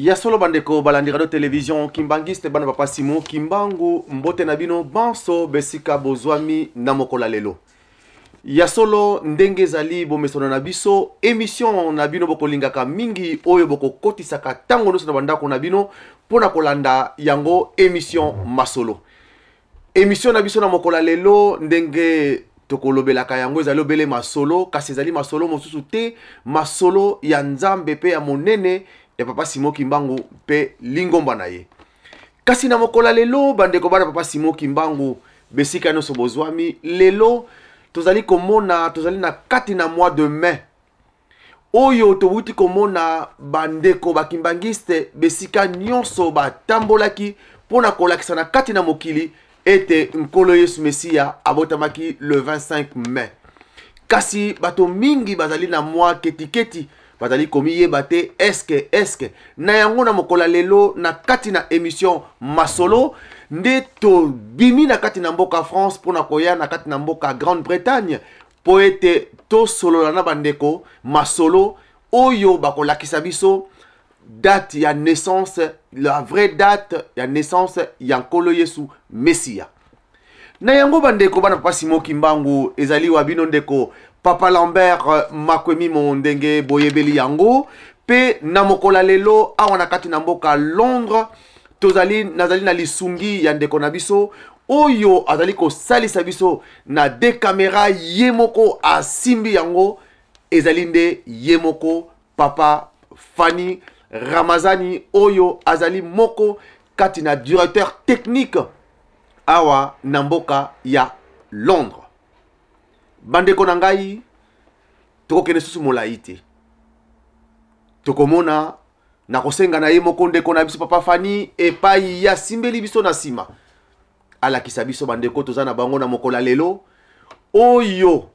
Ya solo, bandeko balandi radio télévision Kimbanguiste, bana papa Simon Kimbangu, mbote na bino banso besika bozwami na mokolo ya lelo. Ya solo, ndenge ezali bomesano na biso, émission na bino bokolingaka mingi, oyo bokokotisaka ntango nyonso na bandako na bino mpo na kolanda yango, émission Masolo. Émission na biso na mokolo ya lelo, ndenge tokolobelaka yango, ezali obele masolo, kasi ezali masolo mosusu te, masolo ya Nzambe mpe ya monene ya papa Simon Kimbangu mpe lingomba na ye. Kasi na mokolo ya lelo, bandeko bana papa Simon Kimbangu, besika nyonso bozwami, lelo tozali komona, tozali na kati na mois de mai oyo towuti komona bandeko bakimbangiste besika nyonso batambolaki mpo na kolakisa na kati na mokili ete Nkolo Yesu Mesiya abotamaki le 25 mai. Kasi bato mingi bazali na mwa ketiketi, bazali komiyeba te eske na yango. Na mokolo ya lelo, na kati na émission Masolo, nde tobimi na kati na mboka France mpo na koya na kati na mboka Grande-Bretagne mpo ete tosolola na bandeko masolo oyo bakolakisa biso date ya naissance, la vraie date ya naissance ya Nkolo Yesu Mesiya. Na yango, bandeko bana papa Simon Kimbangu, ezali wa bino ndeko papa Lambert Makwemimo, ndenge boyebeli yango. Mpe na mokolo ya lelo, awa na kati na mboka Londres, tozali, nazali na lisungi ya ndeko na biso oyo azali kosalisa biso na de caméra, ye moko asimbi yango, ezali nde ye moko papa Fani Ramazani, oyo azali moko kati na directeur technique awa na mboka ya Londres. Bandeko na ngai, tokokende susu molai te, tokomona na kosenga na ye moko ndeko na biso papa Fani, epai ye asimbeli biso na nsima, alakisa biso bandeko toza na bango na mokolo ya lelo oyo.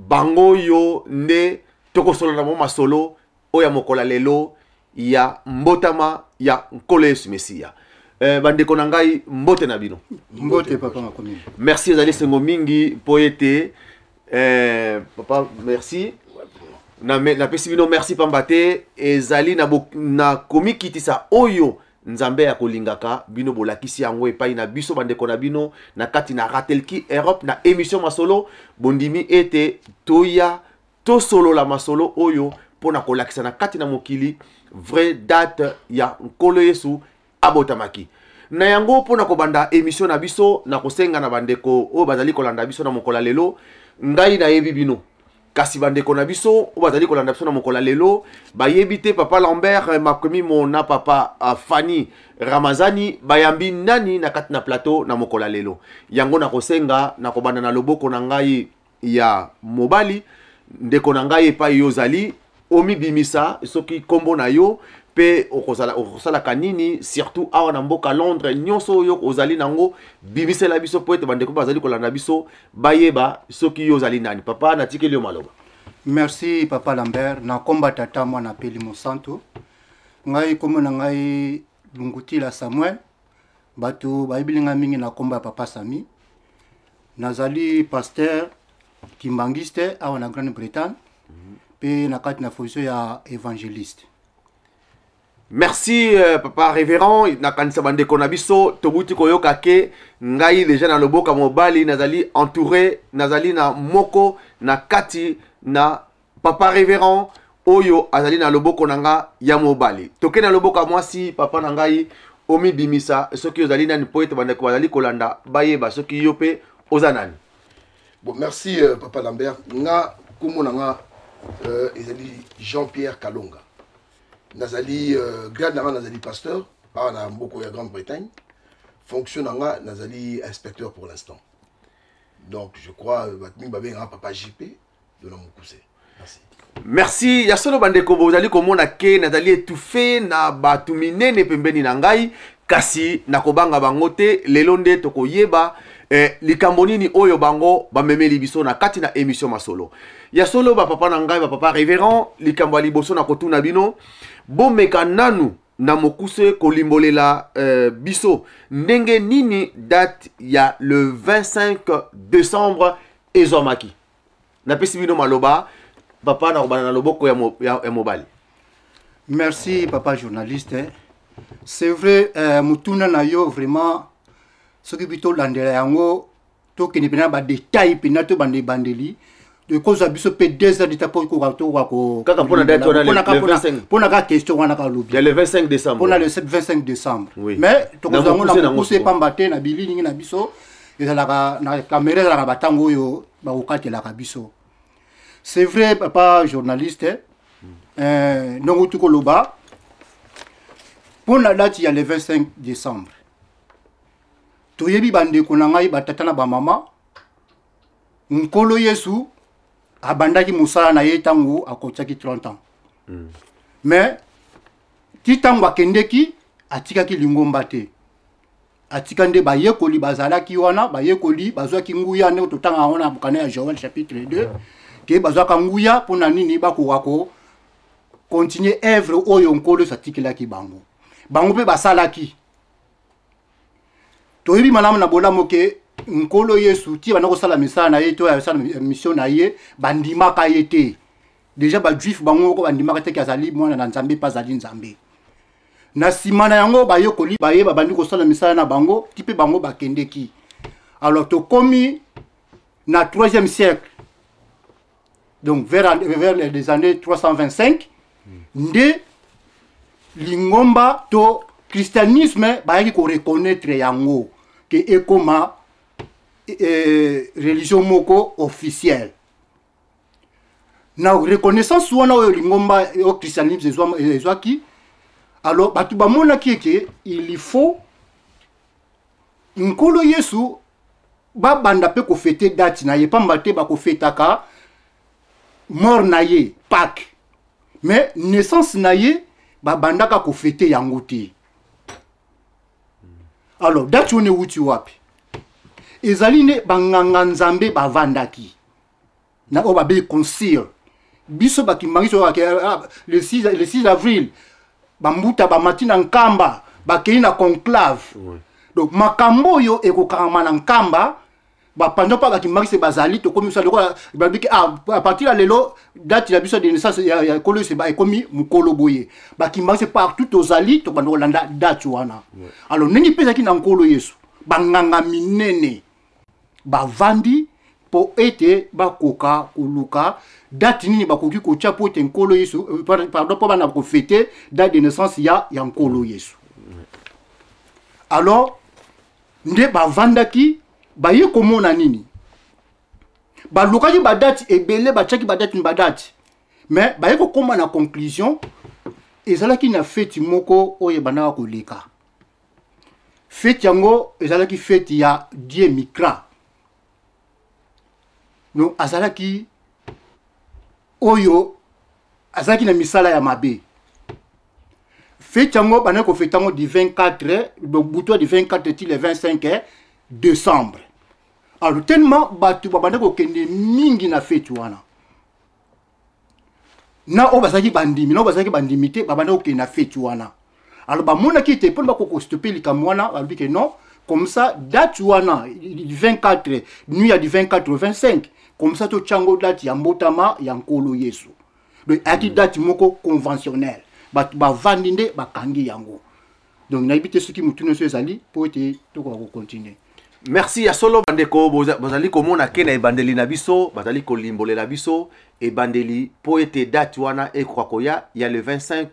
Bango oyo nde tokosolola na bango masolo oyo ya mokolo ya lelo ya mbotama ya Nkolo Yesu Mesiya. Bandeko na ngai, mbote na bino. Mbote, papa Makomi. Merci, ezali esengo mingi mpo ete papa, merci, napesi bino merci, pamba te ezali na komikitisa oyo Nzambe akolingaka bino, bolakisi yango epai na biso bandeko na bino na kati na Ratelki Europe na émission Masolo. Bondimi ete toya tosolola masolo oyo mpo na kolakisa na kati na mokili vraie date ya Nkolo Yesu abotamaki. Na yango, mpo na kobanda émission na biso, na kosenga na bandeko oyo bazali kolanda biso na mokolo ya lelo, ngai nayebi bino, kasi bandeko na biso oyo bazali kolanda biso na mokolo ya lelo bayebi te papa Lambert Makwemimo na papa Fani Ramazani bayambi nani na kati na plateau na mokolo ya lelo. Yango na kosenga na kobanda na loboko na ngai ya mobali, ndeko na ngai, epai yo ozali, omibimisa soki nkombo na yo mpe okosalaka nini, surtout awa na mboka Londres. Nyonso oyo ozali nango, bimisela biso mpo ete bandeko bazali kolanda biso bayeba soki yo ozali nani. Papa, natikeli yo maloba. Merci, papa Lambert. Na komba Tata, Mwana peli Mosantu, ngai kombo na ngai Lungutila Samuel. Bato bayebili ngai mingi na kombo ya papa Sami. Nazali pasteur kimbangiste awa na Grande-Bretagne mpe na kati na fonction ya évangéliste. Merci, papa révérend. Nakanisa bandeko na biso tobuti koyoka ke ngai deja na loboka mobali nazali entouré, nazali na moko na kati na papa révérend oyo azali na loboko na nga ya mobali. Toke na loboko ya mwasi, papa na ngai, omibimisa soki ozali nani mpo ete bandeko bazali kolanda bayeba soki yo mpe oza nani. Bon, merci, papa Lambert. Nga kombo na nga ezali Jean-Pierre Kalonga. Nazali grade na nga, nazali pasteur awa na mboka ya Grande-Bretagne. Fonction na nga, nazali inspecteur pour l'instant. Donc je crois bato mingi babengaka papa JP de na mokuse. Merci. Merci. Ya solo, bandeko bozali komona ke nazali étouffé na bato minene pembeni na ngai, kasi nakobanga bango te. Lelo nde tokoyeba likambo nini oyo bango bamemeli biso na kati na émission Masolo. Ya solo, bapapa na ngai, bapapa révérend, likambo ya liboso na kotuna bino, bomeka nanu na mokuse kolimbolela biso ndenge nini date ya le 25 décembre ezwamaki. Napesi bino maloba, papa, na kobanda na loboko ya mobali. Merci, papa journaliste. C'est vrai, motuna na yo vraiment, soki bi tolandela yango, tokende mpena badetail mpena, to banda ebandeli, ekozwa biso mpe 2 heures d'état mpo tokoka ko Kaka mpona date wana, le 25. Mpona kaka question wana kalobi ya le 25 décembre. Mpona le 25 décembre. Oui. Mais tokozwa yango na na mokuse nango mokuse sikoyo. Pamba te na bililingi na biso ezalaka na kamera, ezalaka batango oyo bakokatelaka biso. C'est vrai, papa journaliste, ndongo uti koloba mpona date ya le 25 décembre, toyebi, bandeko na ngai, batata na bamama, Nkolo Yesu abandaki mosala na ye ntango akotiaki 30 ans. Mais ti ntango akendeki, atikaki lingomba te, atika nde bayekoli bazalaki wana. Bayekoli bazwaki nguya, ndenge totanga yango na bokana ya Joel chapitre 2, ke bazwaka nguya mpona nini? Bakoka ko continuer œuvre oyo Nkolo Yesu atikelaki bango. Bango mpe basalaki. Toyebi malamu na bolamu ke Nkolo Yesu, ti banda kosala misala na ye to asala mission na ye, bandimaka ye te. Déjà bajuif bango moko bandimaka te ke azali mwana na Nzambe mpe azali Nzambe. Na nsima na yango, bayekoli baye babandi kosala misala na bango ti mpe bango bakendeki. Alors tokomi na 3e siècle, donc vers les années 325, nde lingomba to christianisme bayaki koreconnaître yango ke ekoma religion moko officielle. Na reconnaissance wana oyo lingomba oyo christianisme ezwaki, alors bato bamonaki eke il faut Nkolo Yesu babanda mpe kofêter date na ye, pamba te bakofêtaka mort na ye, Pâques, mais naissance na ye babandaka kofêter yango te. Alors date wana ewuti wapi? Ezali nde banganga Nzambe bavandaki na oyo babengi concile. Biso bakimbangi so le 6 avril, bambuta bamati na Nkamba, bakei na conclave. Donc makambo oyo ekokangama na Nkamba, bapanza mpa bakimbangi se bazali. Tokomi biso lokola balobiki, ah, à partir ya lelo date na biso de naissance ya ekolo oyo ekomi mokolo boye. Bakimbangi se partout tozali, tokobanda kolanda date wana. Alors ndenge mpe ezalaki na Nkolo Yesu, banganga minene bavandi mpo ete bakoka koluka date nini bakoki kotia mpo ete Nkolo Yesu, pardon, mpo bana kofêter date de naissance ya Nkolo Yesu. Alors nde bavandaki, baye komona nini? Balukaki badate ebele, batiaki badate ni badate, mais baye kokóma na conclusion, ezalaki na feti moko oyo ebandaka koleka. Feti yango ezalaki feti ya dieu Mithra. Donc azalaki oyo azalaki na misala ya mabe. Feti yango bandaki kofêter yango du 24, donc butu du 24 ti le 25 décembre. Alors tellement bato babandaki kokende mingi na feti wana, na oyo bazalaki bandimi, na oyo bazalaki bandimi te, babandaki kokende na feti wana. Alors bamonaki ete mpona bakoka kostopper likambo wana, balobi ke non, comme ça date wana 24, nuit ya du 24 au 25, comme ça totia yango date ya mbotama ya Nkolo Yesu. Donc ayaki date moko conventionnelle, bato bavandi nde bakangi yango. Donc nayebi te soki motu nyonso ezali mpo ete tokoka kocontinuer. Merci. Ya solo, bandeko, bozali komona ke na ebandeli na biso bazali kolimbolela biso ebandeli mpo ete date wana ekoka koya ya le 25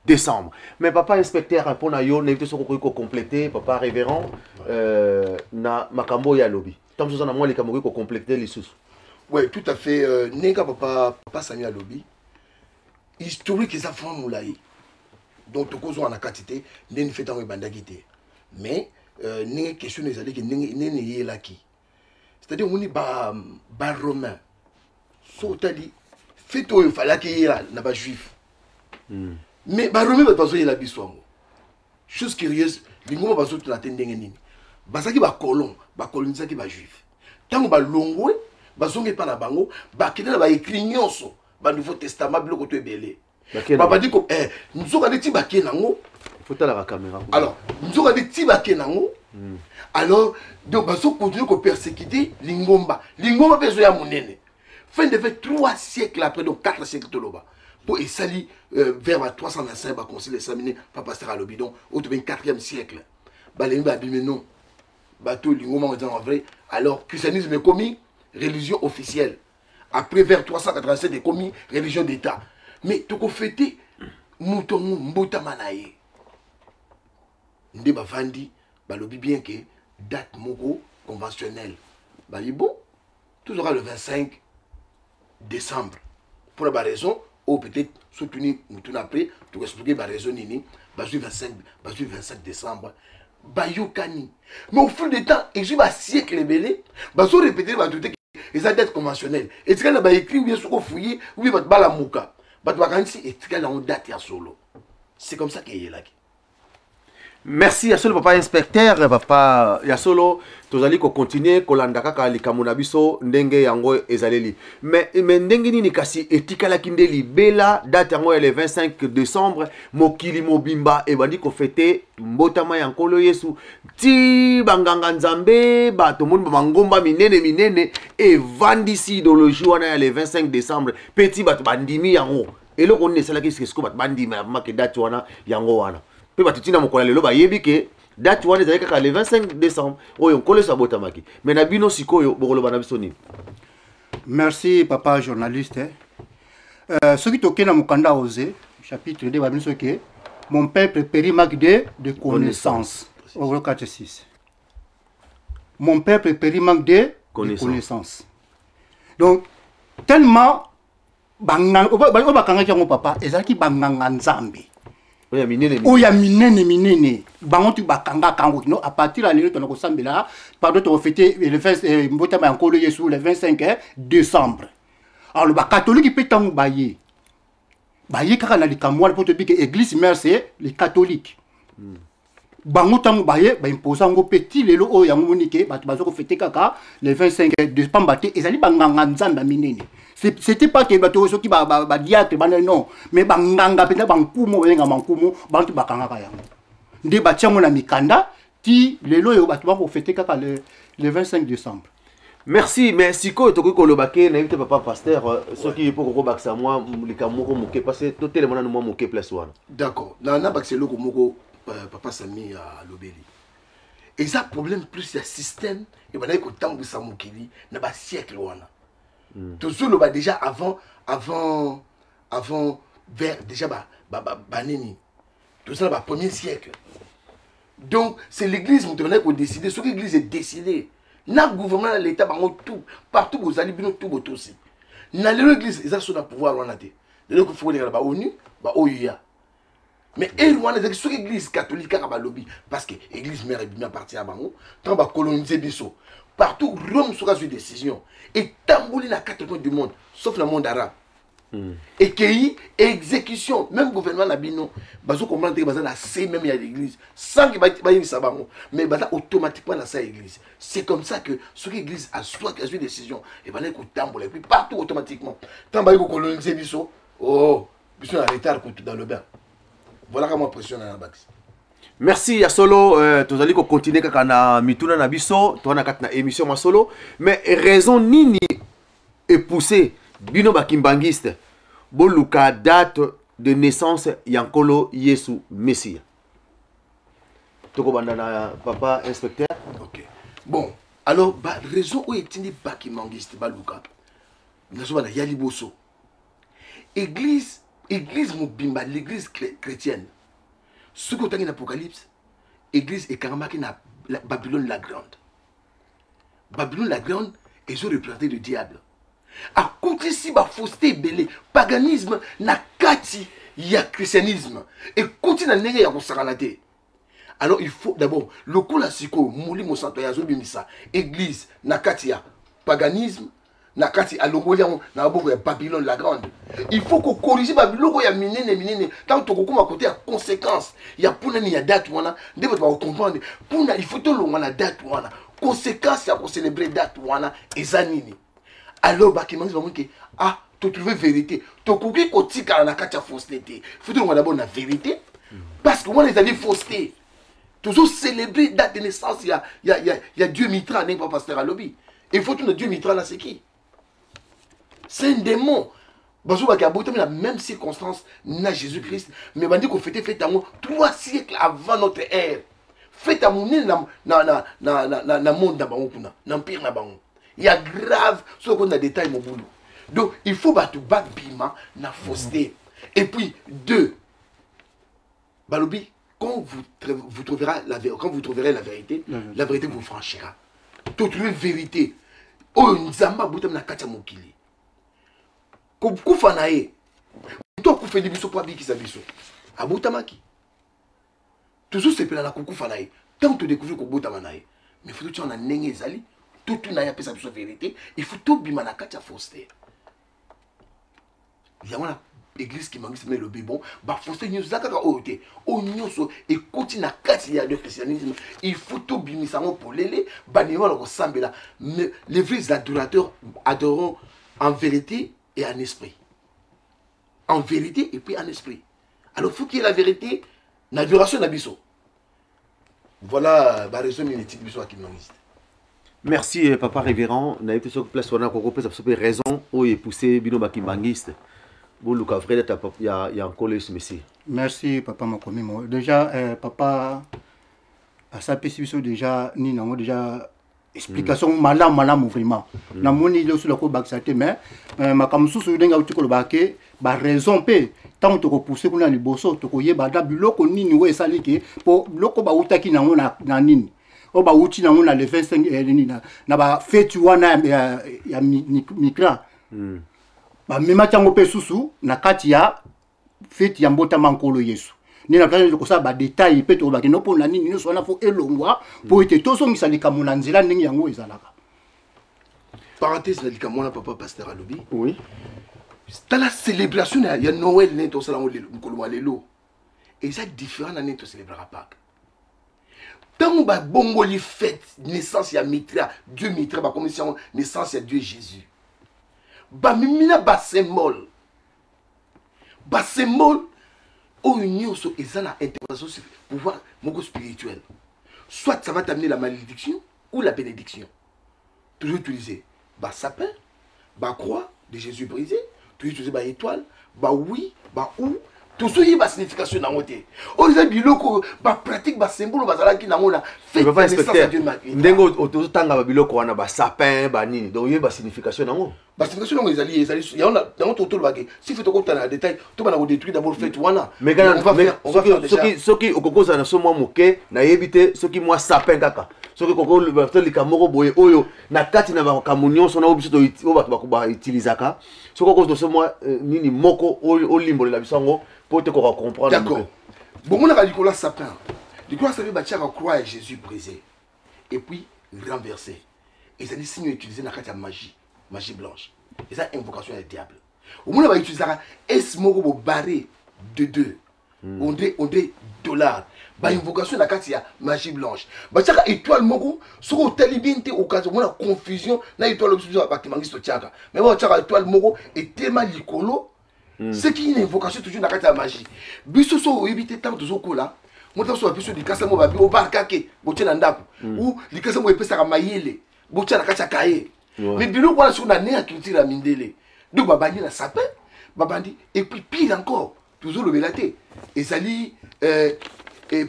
décembre. Mais papa inspecteur, mpona yo, nayebi te soki okoki kocompléter papa révérend na makambo oyo alobi. Ntango mosusu na mwa likambo okoki kocompléter lisusu. Oui, tout à fait. Ndenge papa Sami alobi, historique eza vraiment molai, donc tokozwaka na kati te ndenge fête yango ebandaki te. Mais ndenge question ezalaki, ndenge ndenge eyelaki, c'est-à-dire omoni baromain, so otali fête oyo efalaki eyela na bajuif. Mais baromain bato bazoyela biso yango. Chose curieuse, lingomba bazotuna te ndenge nini bazalaki bacolon, bakolonisaki bajuif. Ntango balongwe, bazongi epa na bango, bakende na baécrit nyonso, banouveau testament, biloko to ebele babandi ko nzoka nde ti bake nango. Fotalaka caméra. Alors nzoka nde ti bake nango, alors donc bazocontinuer kopersécuter lingomba. Lingomba mpe ezoya monene. Fin de fait, 3 siècles après, donc 4 siècles toloba, Mpo esali vers ba 325, baconcile esamine, pa pasteur alobi, donc oyo tobengi 4e siècle, balembi babimi non, bato lingoma eza en vrai. Alors christianisme ekomi religion officielle. Après, vers 387, ekomi religion d'État. Mais tokofete moto yango mbotama na ye nde bavandi, balobi bien ke date moko conventionnelle bali bon, tozwaka le 25 décembre, mpona baraison oyo peut-être sotuni motuna après tokoexplike baraison nini bazwi 25, bazwi 25 décembre, bayokani. Mais au fil du temps, ezwi basiècle ebele, bazorépéter bato te, eza date conventionnelle, etikali na baécrit ou bien soki ofuye ou bien bato balamuka, bato bakanisi etikali yango date ya solo. C'est comme ça keyelaki. Merci ya solo, papa inspecteur, papa ya solo. Tozali kocontinue kolanda kaka likambo na biso ndenge yango ezaleli. Mais ndenge nini kasi etikalaki nde libela date yango ya le 25 décembre, mokili mobimba ebandi kofete mbotama ya Nkolo Yesu, ti banganga nzambe, bato moni bamangomba minene minene evandisi idéologie wana ya le 25 décembre, mpe ti bato bandimi yango? Eloko nini esalaki sikoyo bato bandima make date wana yango wana, mpe bato ntina mokolo ya lelo bayebi ke date wana ezali kaka le 25 décembre oyo Nkolo Yesu abotamaki? Me na bino sikoyo bokoloba na biso nini? Merci, papa journaliste. Soki tokei na mokanda Osée chapitre 2, babi soki mon peuple périt manque de connaissance. Au 4 6, mon peuple périt manque de connaissance. De connaissance. Donc tellement oyo bakangaki yango, papa, ezalaki banganga nzambe. Oyo ya minene. Oyo ya minene minene, bango tu bakangaka yango kino à partir ya lelo tona kosambela, pardon, tokofete le 20 mbotama ya Nkolo Yesu le 25 décembre. Alors bakatolike mpe, ntango baye kaka na likambo wana, mpo toyebi ke église mère, c'est les catholiques. Bango ntango baye, baimpose yango mpe ti lelo oyo. Yango moni ke bato baza kofete kaka le 25 de, pamba te ezali banganga nzambe ya minene. C'était pas ke bato soki badiacre bana, non, mais banganga mpenza, bankumu, babenga bankumu, bantu bakangaka yango nde batia yango na mikanda. Ti lelo oyo bato bakofete kaka le 25 décembre. Merci. Mais sikoyo tokoki koloba ke, nayebi te, papa pasteur, soki mpo kokobakisa mwa likambo moko moke, parce totelema nanu mwa moke place wana. D'accord, na nabakisa eloko moko. Papa Sami alobeli, eza problème plus ya système ebandaki kotambwisa mokili na basiècle wana. Tozoloba déjà avant vers déjà banini, tozala bapremier siècle. Donc c'est l'église moto ebandaki kodécide. Soki église edécide na gouvernement, na l'état, bango tout partout bozali, bino tout botosi. Na lelo église eza so na pouvoir wana te. Lelo kofi koleka na baONU, baOUA, mais ere wana ezalaki soki église catholique kaka balobi, parce que église mère ebimi à partir ya bango. Ntango bacolonise biso partout, Rome soki azwi décision, etamboli na quatre coins du monde, sauf na monde arabe. Ekei exécution. Même gouvernement na bino bazo comprendre te, baza na se même ya l'église sans que bayebisa bango, mais baza automatiquement na sa église. C'est comme ça que soki église azwaki, azwi décision, ebandaki kotambola et puis partout automatiquement. Ntango bayi kocolonise biso, oh, biso na retard kutu dans le bain. Voilà comment pression na bakisi. Merci ya solo. Tozali kocontinue kaka na mituna na biso toza na kati na émission Masolo. Mais raison nini epousse bino bakimbangiste boluka date de naissance ya Nkolo Yesu Messia? Tokobanda na papa inspecteur. Ok, bon, alors baraison oyo etindi bakimbangiste baluka, nazobana ya liboso, église mobimba, l'église chrétienne, soki otangi na Apocalypse, église ekangamaki na Babylone la Grande. Babylone la Grande ezoreprésente le diable, akotisi bafausseté ebele, paganisme na kati ya christianisme, ekoti na ndenge ya kosakana te. Alors il faut d'abord, lokola sikoyo Molimo Santo ya azobimisa église na kati ya paganisme, na kati alongoli yango na maboko ya Babylone la Grande, il faut kocorrige babiloko ya minene minene. Ntango tokokóma kote ya conséquence ya mpuna nini ya date wana, nde bato bakocomprendre mpuna il faut tolongwa na date wana, conséquence ya kocélébrer date wana eza nini. Alors bakimangisi bamoni ke ah, totrouve vérité, tokoki kotikala na kati ya fausseté te, faut tolongwa d'abord na vérité, parce que wana ezali fausseté. Tozocélébrer date de naissance ya dieu Mitra, ndenge papa pasteur alobi. Il faut tuna dieu Mitra là, c'est qui? C'est un démon. Bazobaki abotami na même circonstance na Jésus Christ, mais bandi kofete fete yango 3 siècles avant notre ère. Fete ya monene na monde na bango kuna, na empire na bango ya grave. Soki okoti na détail, mobulu. Donc il faut bato babima na fausseté. Et puis deux, balobi quand vous trouverez la vérité, la vérité vous franchira. Totrouve vérité oyo Nzambe abotami na kati ya mokili, kokufa na ye, moto akufeli biso mpo abikisa biso, abotamaki. Tozosepela na kokufa na ye ntango todécouvrir kobotama na ye, mais faut totia na ndenge ezali, totuna ye apesa biso vérité. Il faut tobima na kati ya fausseté yango. Na église kimbanguiste me elobi: bon, bafausseté nyonso eza kaka oyo te, oyo nyonso ekoti na kati ya le christianisme, il faut tobimisa yango polele. Bandimi wana kosambela, mais les vrais adorateurs adoreront en vérité et en esprit, en vérité et puis en esprit. Alors faut qu'il y ait la vérité na adoration na biso. Voilà baraison nini etiki biso bakimbanguiste. Merci, papa révérend. Nayebi te soki place wana kokopesa biso mpe raison oyo epousse bino bakimbanguiste boluka vrai date ya Nkolo Yesu Messie. Merci, papa Makomimo. Déjà papa asapesi biso déjà nini yango, déjà explication malamu malamu vraiment. Namoni loso kobakisa te, mais makambo mosusu ndenge auti koloba ke baraison mpe, ntango tokopousse kuna liboso, tokoyeba da biloko nini oyo esali ke mpo biloko bautaki nango na nini oyo bauti nango na le 25, nini, na bafeti wana ya Mithra. Bamemaki yango mpe susu na kati ya feti ya mbotama Nkolo Yesu. Nde na place kosala badetail mpe tolobaki no mpo na nini nyonso wana fo elongwa, mpo ete tozongisa likambo na nzela ndenge yango ezalaka. Parenthèse na likambo wana papa pasteur alobi. Oui. Tala célébration ya Noël ndenge tosala yango mokolo wa lelo eza différent na ndenge tocélébraka Pâques. Ntango babongoli fête naissance ya Mitra, dieu Mitra, bakomisi yango naissance ya dieu Jésus, bamemi na basymbole, basymbole oyo nyonso eza na interprétation, pouvoir moko spirituel. Soit ça va t'amener la malédiction ou la bénédiction. Toujours utiliser basapin, bacroix de Jésus brisé, toujours utiliser baétoile, bawi, baou, tozoyeba signification nango te. Oyo eza biloko bapratique, basymbole bazalaki nango na ndenge tozotanga babiloko wana, basapin, banini, donc oyeba signification nango. Basignification nango ezali yango. Tolobaki si faut tokotana na détail, tobana kodétruire d'abord fête wana. Soki okoki kozala na so mwa moke, nayebi te, soki mwa sapin kaka, soki kokotolika moko boye oyo na kati na makambo nyonso na oyo biso oyo bato bautilisaka, soki okozwa so mwa nini moko olimbolela biso yango mpo te koka comprendre. D'accord. Bomonaka likolo ya sapin, likolo ya sapin batiaka croix ya Jésus brisé et puis renversé. Ezali signe utilisé na kati ya magie, magie blanche, eza invocation ya diable. Omona bautilisaka S moko bobarré de deux, on dirait dollar, bainvocation na kati ya magie blanche. Batiaka étoile moko, soki otali bien te, okazi omona confusion na étoile biso bakimbanguiste totiaka, mais batiaka étoile moko etema likolo, ce qui une invocation toujours na kati ya magie. Biso so oyebi te, ntango tozokola, moto so babiso likasa mo babi obarkake botie na ndako, ou likasa mo epesaka mayele, botia na kati ya kaye. Mais biloko wana soki na ndenge ya culture ya mindele, donc babandi na sapin, babandi. Et puis pire encore, tozolobela te, ezali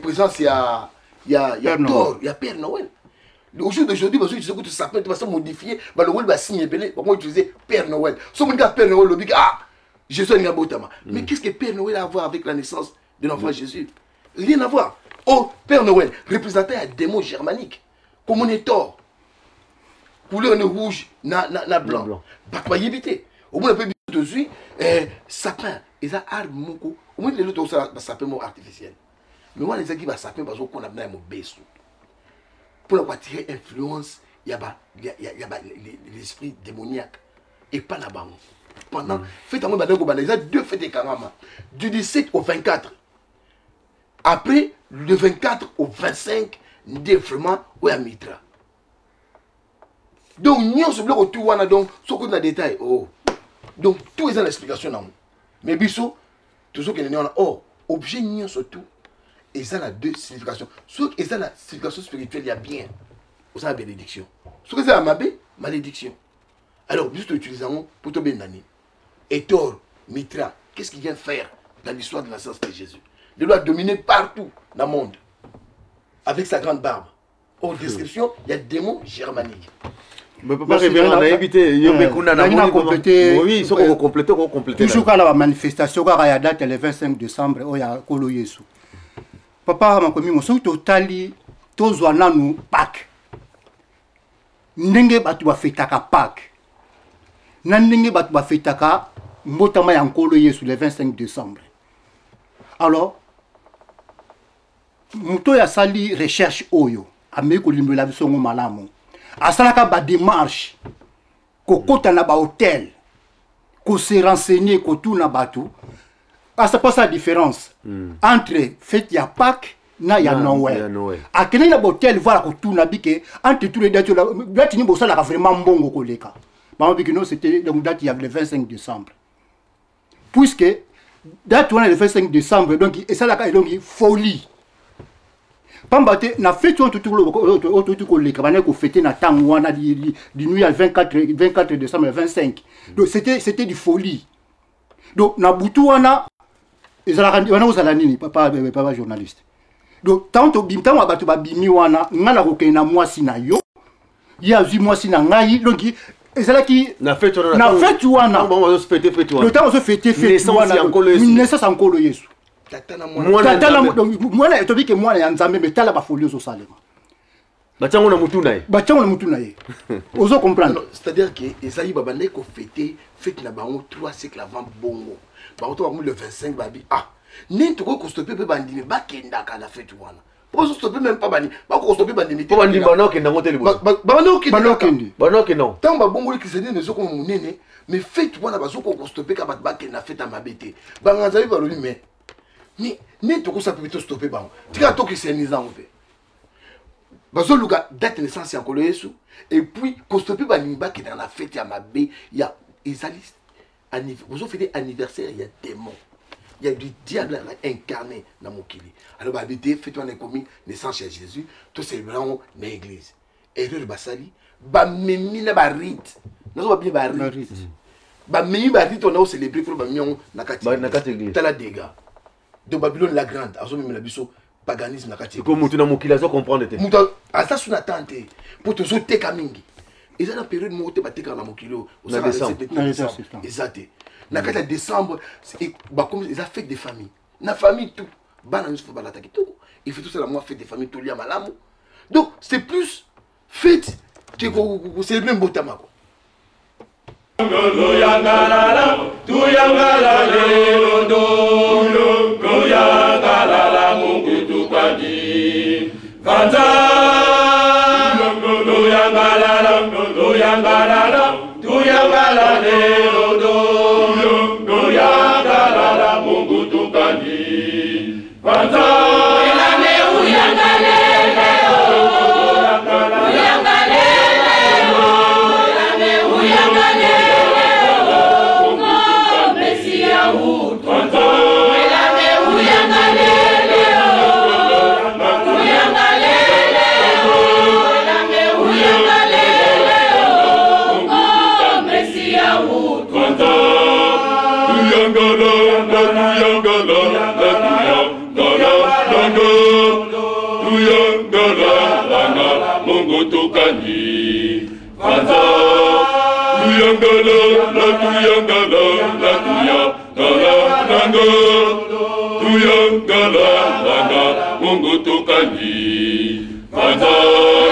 présence ya Thor, ya Père Noël. Au jour d'aujourd'hui, bazo utiliser kutu sapin te, baso modifier, balongoli basigne ebele, bango utiliser Père Noël. So moninga Père Noël lobi: «Ah, Jésus alingi abotama.» Mais qu'est-ce que Père Noël a à voir avec la naissance de l'enfant Jésus? Rien à voir. Oh, Père Noël représentant un démon germanique comme on est Thor, couleur ne rouge na blanc. Bato bayebi te. Omona mpe biso tozwi sapin, eza arbre moko. Omoni lelo tozosala basapin moko artificiel, mais wana ezalaki basapin bazokona na ya mobeso mpona koattirer influence ya l'esprit démoniaque epa na bango. Pendant fête yango bandaki kobanda, eza deux fêtes ekangama, du 17 au 24. Après le 24 au 25 nde vraiment oyo ya Mitra. Donc nyonso biloko tu wana, donc soki na détail, oh, donc tout eza na explication nango. Mais biso tozokende nde wana. Or objet nyonso tout eza na deux significations. Soki eza na signification spirituelle ya bien, oza na bénédiction. Soki eza ya mabe, malédiction. Alors biso toutilise yango mpo tobenda nini? Hector Mitra, qu'est-ce qu'il vient faire dans l'histoire de la naissance de Jésus? Il doit dominer partout dans le monde avec sa grande barbe. Hors description, il y a démon germanique. Mais papa révérend nayebi te yo mpe kuna na moni oui soki okokomplete okokomplete toujours kaka na bamanifestation kaka ya date le 25 décembre oyo ya nkolo Yesu. Papa Makomingo, soki totali, tozwa nanu Pâques, ndenge bato bafetaka Pâques na ndenge bato bafetaka mbotama ya nkolo Yesu le 25 décembre. Alors moto oyo asali recherche oyo ameki kolimbola biso yango malamu, asalaka badémarche, kokota na bahotel, kose renseigner, kotuna bato, asapasa différence entre fête ya Pâques na ya Noël. Akendaki na bahotel, voilà, kotuna bike entre tous les dates, date nini bosalaka vraiment mbongo koleka? Bango biki non, c'était donc date ya le 25 décembre, puisque date wana le 25 décembre, donc esalaka donc folie, pamba te na fête oyo tuti koleka, bandaki kofete na ntango wana du nuit ya 24 décembre 25. Donc c'était du folie. Donc na butu wana ezalaka wana kozala nini, papa, papa journaliste? Donc ntango ntango bato babimi wana, ngai na kokende na mwasi na yo, ye azwi mwasi na ngai, donc ezalaki na fête wana. Na fête wana, le ntango ozofete fête wana, naissance ya nkolo Yesu, mwana tobike mwana ya Nzambe, me tala bafolie ozosalema. Batiango na mutu na ye. Batiango na mutu na ye, ozo comprendre? C'est-à-dire que ezali babandaki kofete fête na bango 3 siècles avant. Bongo bango to bango le 25, babi ah, nini tokoki kostope mpe bandimi bakendaka na fête wana? Ozostope même pas bandimi, bakostope bandimi. Te, bandimi bana okende yango te liboso. Babanda okende. Bana okende yango. Ntango babongoli christianisme, ezokoma monene, mais fête wana bazokoka kostope ka bato bakende na fête ya mabe te. Banganga Nzambe balobi: mais nini tokosala mpe tostope bango? Tikaka tochristianise yango mpe bazoluka date naissance ya nkolo Yesu et puis kostope bandimi bakendaka na fête ya mabe ya ezali bozofete anniversaire ya démon, ya du diable incarné na mokili. Alors babi te, fête wana ekomi naissance ya Jésus, tocélébrer yango na église. Erreur basali, bamemi na barite, nazo babini barite, bamemi barite wana océlébrer mpo bamemi yango na kati. Na kati église. Tala dégâts de Babylone la grande, azomemela biso paganisme na kati. Ko mutu na mokili azo comprendre te. Mutu aza su na temps te mpo tozoteka mingi. Eza na période moko te batekaka na mokili oyo. Eza te na kati ya décembre, bakomi eza fête de famille, na famille tout, bana nyonso fo balata kitoko, il faut tosala mwa fête de famille, tolia malamu. Donc c'est plus fête ke kocélébrer mbotama ko. Tuyangalala, tuyangala lelo ndo, tuyangalala Mungu tukandi. Vanza, tuyangalala, tuyangalala, tuyangala lelo ndo, tuyangalala Mungu tukandi. Vanza. Elame uyangalele, uyangalele, elame uyangalele, oh Mesia utu. Elame uyangalele, uyangalele, elame uyangalele, oh Mesia utu. Tuyangala, tuyangala, tuyangala, tuyangala, Mungu tukani. Vanza, tuyangala, tuyangala, tuyangala, tuyangala, Mungu tukani. Vanza,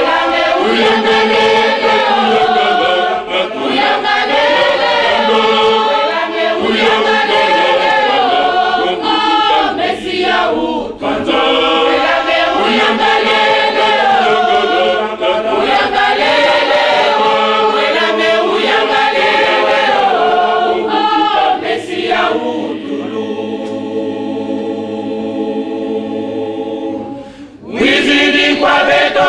Elame uyangalele, uyangalele, elame uyangalele, oh Mesia utu. Elame uyangalele, uyangalele, elame uyangalele, oh Mesia utulu. Wizidi kwa beto.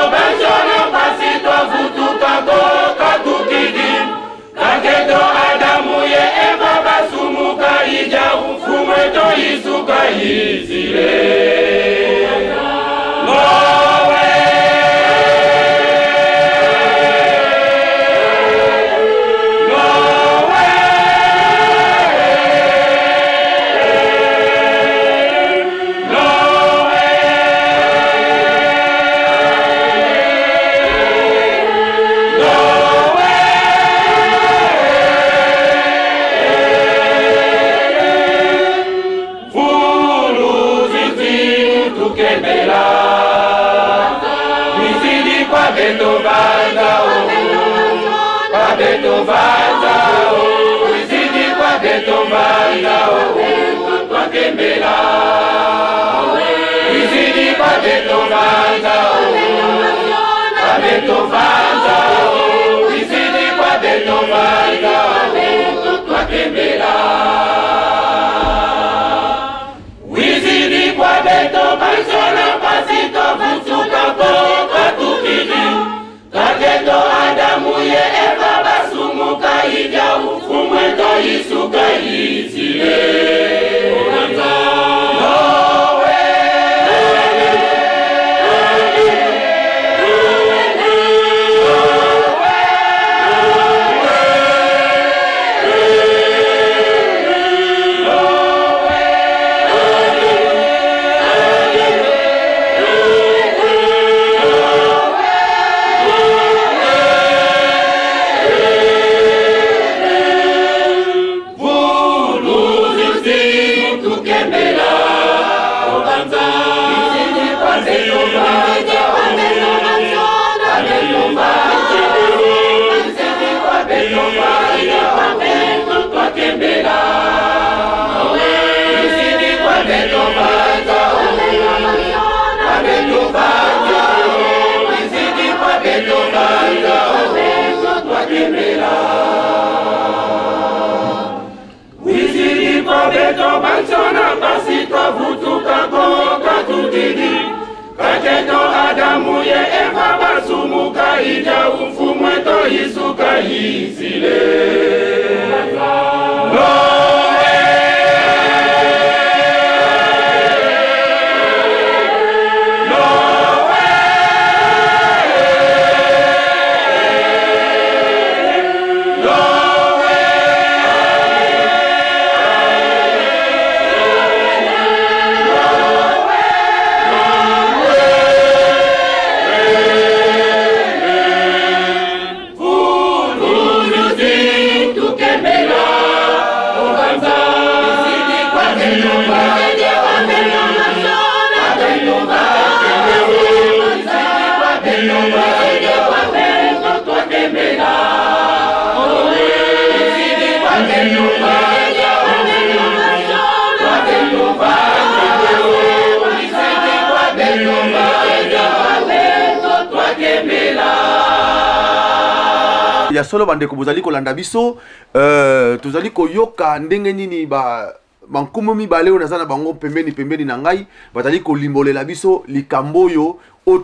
Ya solo bandeko bozali kolanda biso, tozali koyoka ndenge nini ba bankumu mibale oyo naza na bango pembeni pembeni na ngai bazali kolimbolela biso likambo oyo oyo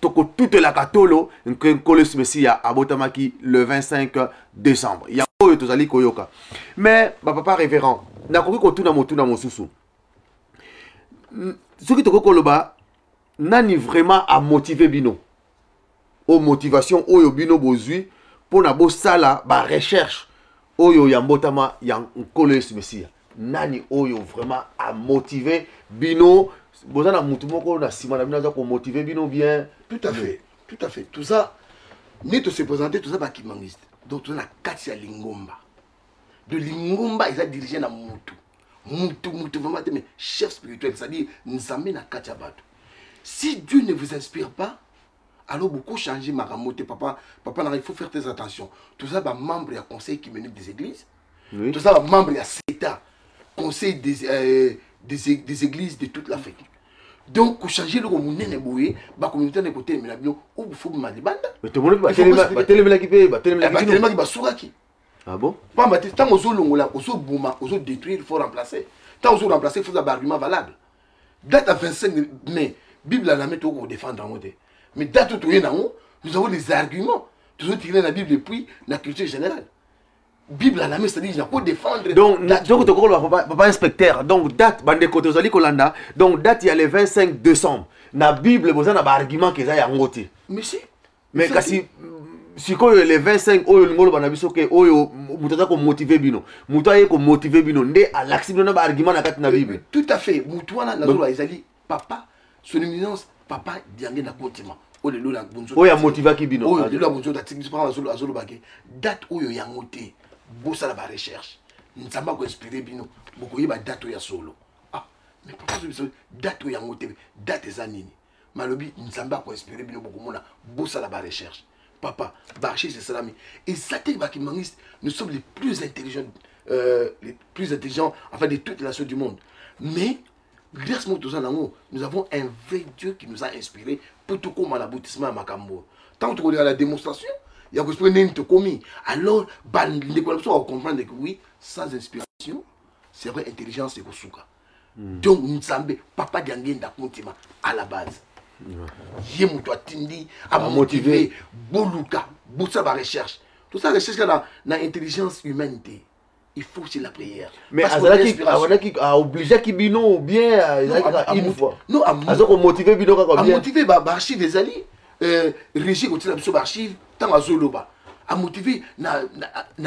tokotutelaka tolo nke Nkolo Yesu Mesiya abotamaki le 25 décembre. Yango oyo tozali koyoka. Mais ba papa révérend, nakoki kotuna motuna mosusu. Soki tokoki koloba nani vraiment a motivé bino? O motivation oyo bino bozwi mpona bosala ba recherche oyo ya mbotama ya Nkolo Yesu Mesiya. Nani oyo vraiment a motivé bino? Boza na mutu moko na nsima na bino aza komotive bino bien? Tout à fait, tout à fait. Tout ça, ni to se présenter, tout ça ba kimbanguiste. Donc tout ça na kati ya lingomba. De lingomba eza dirigé na mutu. Mutu, mutu vraiment te, mais chef spirituel, c'est-à-dire nzambe na kati ya bato. Si Dieu ne vous inspire pas, alors beaucoup changer makambo te, papa, papa, il faut faire très attention. Tout ça, bah, membre ya conseil qui mène des églises. Oui. Tout ça, bah, membre ya CETA, conseil des églises de toute l'Afrique. Donc, pour changer le monde, boye, ba communauté na côté, mais la bio, ou faut malibanda. Mais tout le monde, Il faut ba pas se télé, ba télé, ba télé, Eh, ba télé, ba souraki. Ah bon? Pas ma tête, tant ozo longola, ozo bouma, ozo détruire, il faut remplacer. Tant ozo remplacer, il faut avoir un argument valable. Date à 25 mai, Bible à la main, pour défendre en mode. Mais date où tu es nous avons des arguments. Toujours tirer la Bible et puis la culture générale. Bible à la main, c'est-à-dire qu'il faut défendre. Donc, date. donc, tu crois, papa, papa inspecteur, donc date, bande côté, ozali kolanda, donc date, il y a le 25 décembre. Na Bible, vous avez un argument qui est à ngote. Mais si. Mais Ça, kasi, sikoyo le 25 oyo ngolo bana biso ke oyo mutu aza komotive bino, mutu aye komotive bino nde alakisi bino na ba argument na kati na Bible. Tout à fait. Mutu wana nazoloba ezali papa, son éminence papa Diange na Kontima. Oyo lelo na Bonzo. Oyo amotivaki bino. Oyo lelo na Bonzo atiki biso, papa azoloba ke date oyo yango te, bosala ba recherche. Nzambe akoinspire bino, bokoyeba date oyo ya solo. Ah, mais papa azoloba biso date oyo yango te, date eza nini? Malobi Nzambe akoinspire bino, bokomona bosala ba recherche. Papa, ba recherche esalami. Et ça, te ba kimbanguiste, nous sommes les plus intelligents les plus intelligents, enfin de toutes les nations du monde. Mais grâce moko toza nango, nous avons un vrai Dieu qui nous a inspiré pour tokóma na aboutissement ya makambo. Ntango tokoleka la démonstration ya koexpliquer ndenge tokomi, alors bandeko na biso bakocomprendre que oui, sans inspiration, c'est vrai, intelligence ekosuka. Donc Nzambe, Papa Diangenda Kuntima à la base, ye moto atindi, amotiver, boluka, bosala barecherche. Tosala recherche kaka na intelligence humaine te, il faut aussi la prière. Mais azalaki, azalaki aobligeaki bino ou bien ezalaki kaka une fois? Non. Aza komotiver bino kaka bien? Amotiver, baarchive ezali, régie kotiela biso baarchive. Ntango azoloba, amotiver na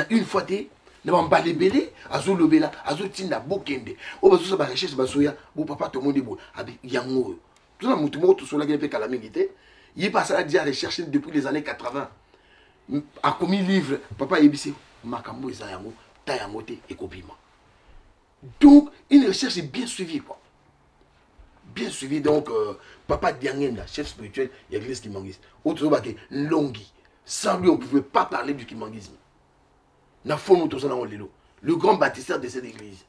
une fois te, na bambala ebele. Azolobela, azotinda, bokende, oyo bazosala barecherche bazoya bo papa, tomoni boye, abi yango oyo. Toza na motu moko tosolaki mpe kala mingi te, ye mpe asala déjà recherche depuis les années 80, akomi livre. Papa ayebisi makambo eza yango ta yango te, ekobima. Donc une recherche bien suivie quoi, bien suivi. Donc Papa Diangenda, chef spirituel ya église kimbanguiste oyo tozobake Nlongi, sans lui on pouvait pas parler du kimbanguisme na forme toza nango lelo. Le grand bâtisseur de cette église,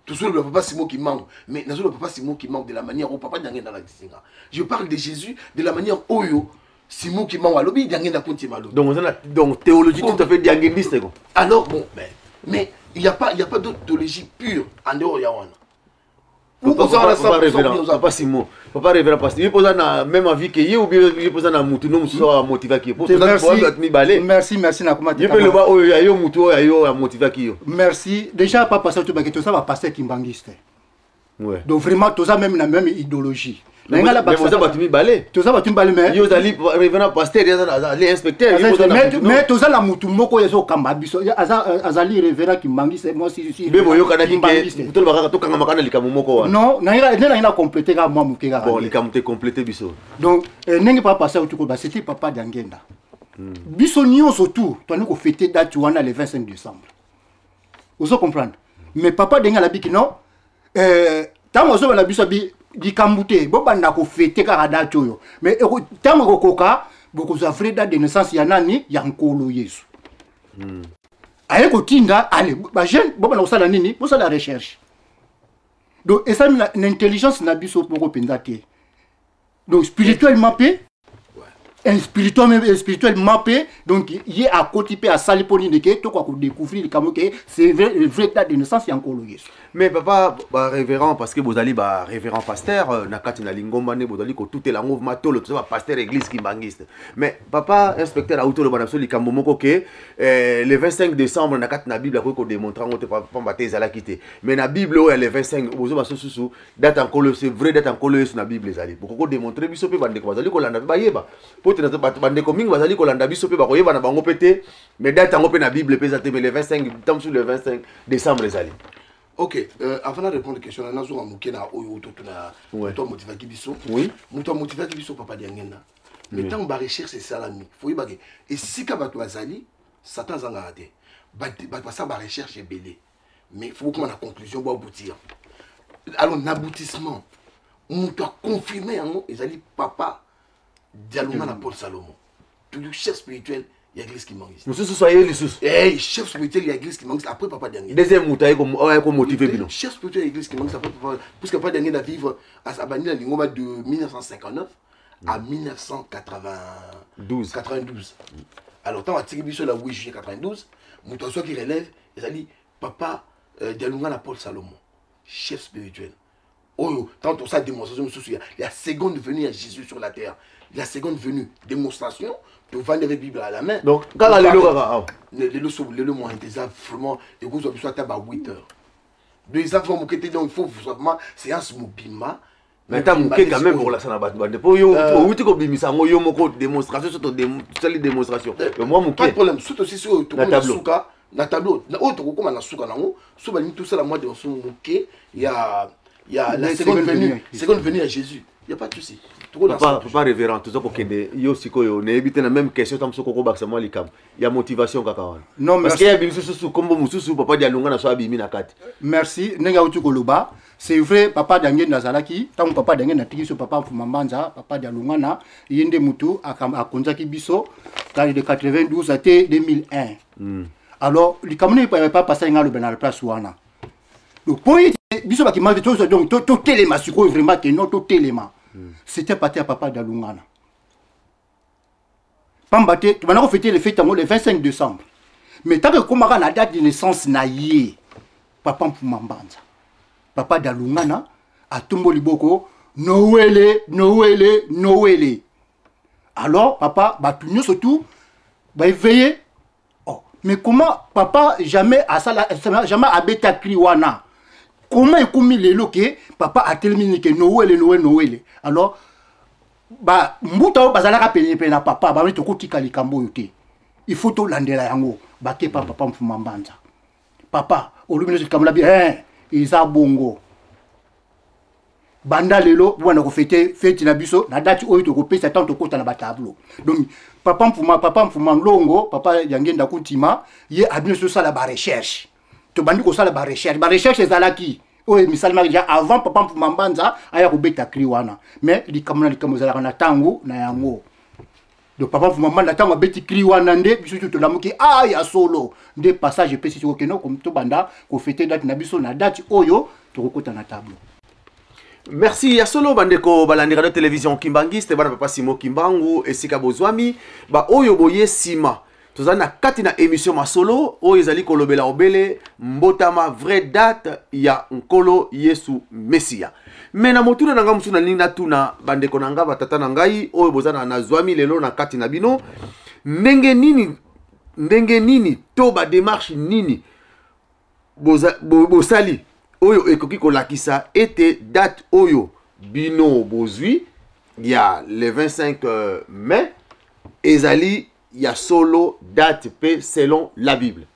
tozoloba Papa Simon Kimbangu, mais nazoloba Papa Simon Kimbangu de la manière oyo Papa Diangenda alakisi nga. Je parle de Jésus de la manière oyo Simon Kimbangu alobi, Diangenda Kuntima alobi. Donc oza na donc théologie tout à fait diangendiste quoi. Alors bon, mais il y a pas d'autre théologie pure en dehors ya wana. Papa révérend, Papa Simon, papa révérend pasteur, ye mpoza na même avis que ye ou bien ye mpoza na mutu no mosusu amotivaki ye? Bato mibale. Merci, merci. Nakoma. Ye mpe loba oyo ya yo, mutu oyo ya yo amotivaki yo. Merci. Déjà papa, ça tobaki, toza bapasteur kimbanguiste. Donc vraiment toza même na même idéologie. Oza bato mibale. Toza bato mibale, mais yo ozali révérend pasteur, ye azali inspecteur. Mais toza na mutu moko oyo ezokamba biso, azali révérend kimbanguiste, moi si je suis Mpe boyokanaki ke toloba kaka, tokangamaka na likambo moko wana? Non, nde nangi na compléter kaka mwa moke kaka. Bon, likambo te, compléter biso. Donc ndenge papa pasteur auti koloba, c'était Papa Diangenda. Biso nyonso tout toani kofêter date wana le 25 décembre, ozo comprendre? Mais papa ndenge alabiki, non, ntango azobanda biso, abi likambo te, bobanda kofêter kaka date oyo, mais ntango ekokoka, bokozwa vrai date de naissance ya nani? Ya Nkolo Yesu. Aye kotinda, ale bajeune, bobanda kosala nini? Bosala recherche. Donc esali na intelligence na biso moko mpenza te. Donc spirituellement mpe, spirituellement mpe, donc ye akoti mpe asali mpo nini ke tokoka kodécouvrir likambo ke c'est vrai, vrai date de naissance ya Nkolo Yesu. Mais papa barévérend, parce que bozali barévérend pasteur na kati na lingomba, nde bozali kotutela yango matolo, toza bapasteur église kimbanguiste. Mais papa inspecteur auti oloba na biso likambo moko ke le 25 décembre na kati na Bible akoki kodémontrer yango te, pamba te ezalaki te. Mais na Bible oyo ya le 25, bozoba so susu date ya Nkolo, c'est vrai, date ya Nkolo Yesu na Bible ezali. Bokoki kodémontrer biso mpe bandeko bazali kolanda mpe bayeba, po te bato, bandeko mingi bazali kolanda biso mpe bakoyeba na bango mpe te. Mais date yango mpe na Bible mpe eza te, mais le 25, ntango mosusu le 25 décembre ezali. Ok, avant de répondre question, nazonga moke na oyo totuna. Moto amotivaki biso, moto amotivaki biso, Papa Diangenda. Mais ntango barecherche esalami, faut oyebake esika bato bazali, Satan azangaka te. Bato basala barecherche ebele, mais faut bokoma na conclusion, boaboutir. Alors na aboutissement, moto aconfirmer yango ezali Papa Dialunga na Paul Salomon, toujours chef spirituel ya église kimbanguiste. Mosusu so aye lisusu? Hey, chef spirituel ya église kimbanguiste après Papa Diangenda. Deuxième moto aye komotiver bino? Chef spirituel ya église kimbanguiste après papa, puisque Papa Diangenda vivre, abandi na lingomba de 1959 à 1992. 92. Alors ntango atiki biso la 8 juillet 92, moto azwaki relève ezali Papa Dialunga na Paul Salomon, chef spirituel oyo. Ntango tosala démonstration mosusu ya seconde venue ya Jésus sur la terre, la seconde venue, démonstration, tovandi avec Bible à la main. Donc kaka lelo kaka awa? Lelo so, lelo moyen te, eza vraiment ekozwa biso ata ba 8 heures. Donc eza vraiment moke te, donc il faut vraiment séance mobima. Mais ata moke quand même, kolasa na bato bande, mpo yo outi kobimisa yango yo moko, démonstration so tosali démonstration mwa moke. Pas de problème. Surtout aussi soki tokomi na suka na tableau oyo, tokokóma na suka nango, so balingi tosala mwa démonstration moke ya la seconde venue, seconde venue ya Jésus, y a pas de souci. Papa, papa révérend, toza kokende yo sikoyo, nayebi te, na même question, ta mosusu kokobakisa mwa likambo ya motivation kaka wana. Non. Parce que abimi susu kombo mosusu, Papa Dialunga na so abimi na kati. Merci. Ndenge auti koloba, c'est vrai, Papa Diangenda azalaki. Ntango Papa Diangenda atiki biso, Papa Mfuma Mbanza, Papa Dialungana, ye nde motu akonzaki biso de 92 ate 2001. Alors likambo nini papa pasali ngai aloba na place wana? Donc po ete biso bakimaki tozwa, donc totelema sikoyo vraiment ke non, totelema. C'était parti ya papa Dalungana, pamba te tobanda kofêter le fête yango le 25 décembre. Mais ntango ekomaka na date de naissance na ye, papa Mfuma Mbanza, papa Dalungana atombo liboko: "Nowele, nowele, nowele!" Alors papa, bato nyonso tu baéveillé. Oh, mais comment papa jamais asala, jamais abeta cri wana? Comment ekomi lelo ke papa atelemi nini ke "Nowele, nowele, nowele"? Alors ba mbuta oyo bazalaka penepene na papa bamoni tokotika likambo oyo te, il faut tolandela yango. Bakepa papa Mfuma Mbanza: "Papa, olobi nyonso likambo na bi eza bongo. Banda lelo bwana kofêter fête na biso na date oyo tokopesa ntango tokota na batableau." Donc papa Mfuma, papa Mfuma Nlongo, papa Yangenda Kuntima, ye abino tosala barecherche. Tobandi kosala barecherche. Barecherche ezalaki oyo misalemaki déjà avant papa Mfuma Mbanza aya kobeta cri wana. Mais likambo na likambo ezalaka na ntango na yango. Donc papa Mfuma Mbanza, ntango abeti cri wana, nde biso tu tolamuki: "A ya solo!" Nde passage epesi siko keno tobanda kofêter date na biso na date oyo tokokota na tableau. Merci. Ya solo, bandeko balandi radio télévision Kimbangiste, bana papa Simo Kimbangu, esika bozwami, baoyo boye nsima, tozali na kati na émission Masolo oyo ezali kolobela obele mbotama, vraie date ya Nkolo Yesu Mesiya. Me na motuna na ngai mosusu, nalingi natuna bandeko na ngai, batata na ngai oyo boza na nazwami lelo na kati na bino: ndenge nini, ndenge nini to badémarche nini bosali oyo ekoki kolakisa ete date oyo bino bozwi ya le 25 mai ezali ya solo date mpe selon la Bible?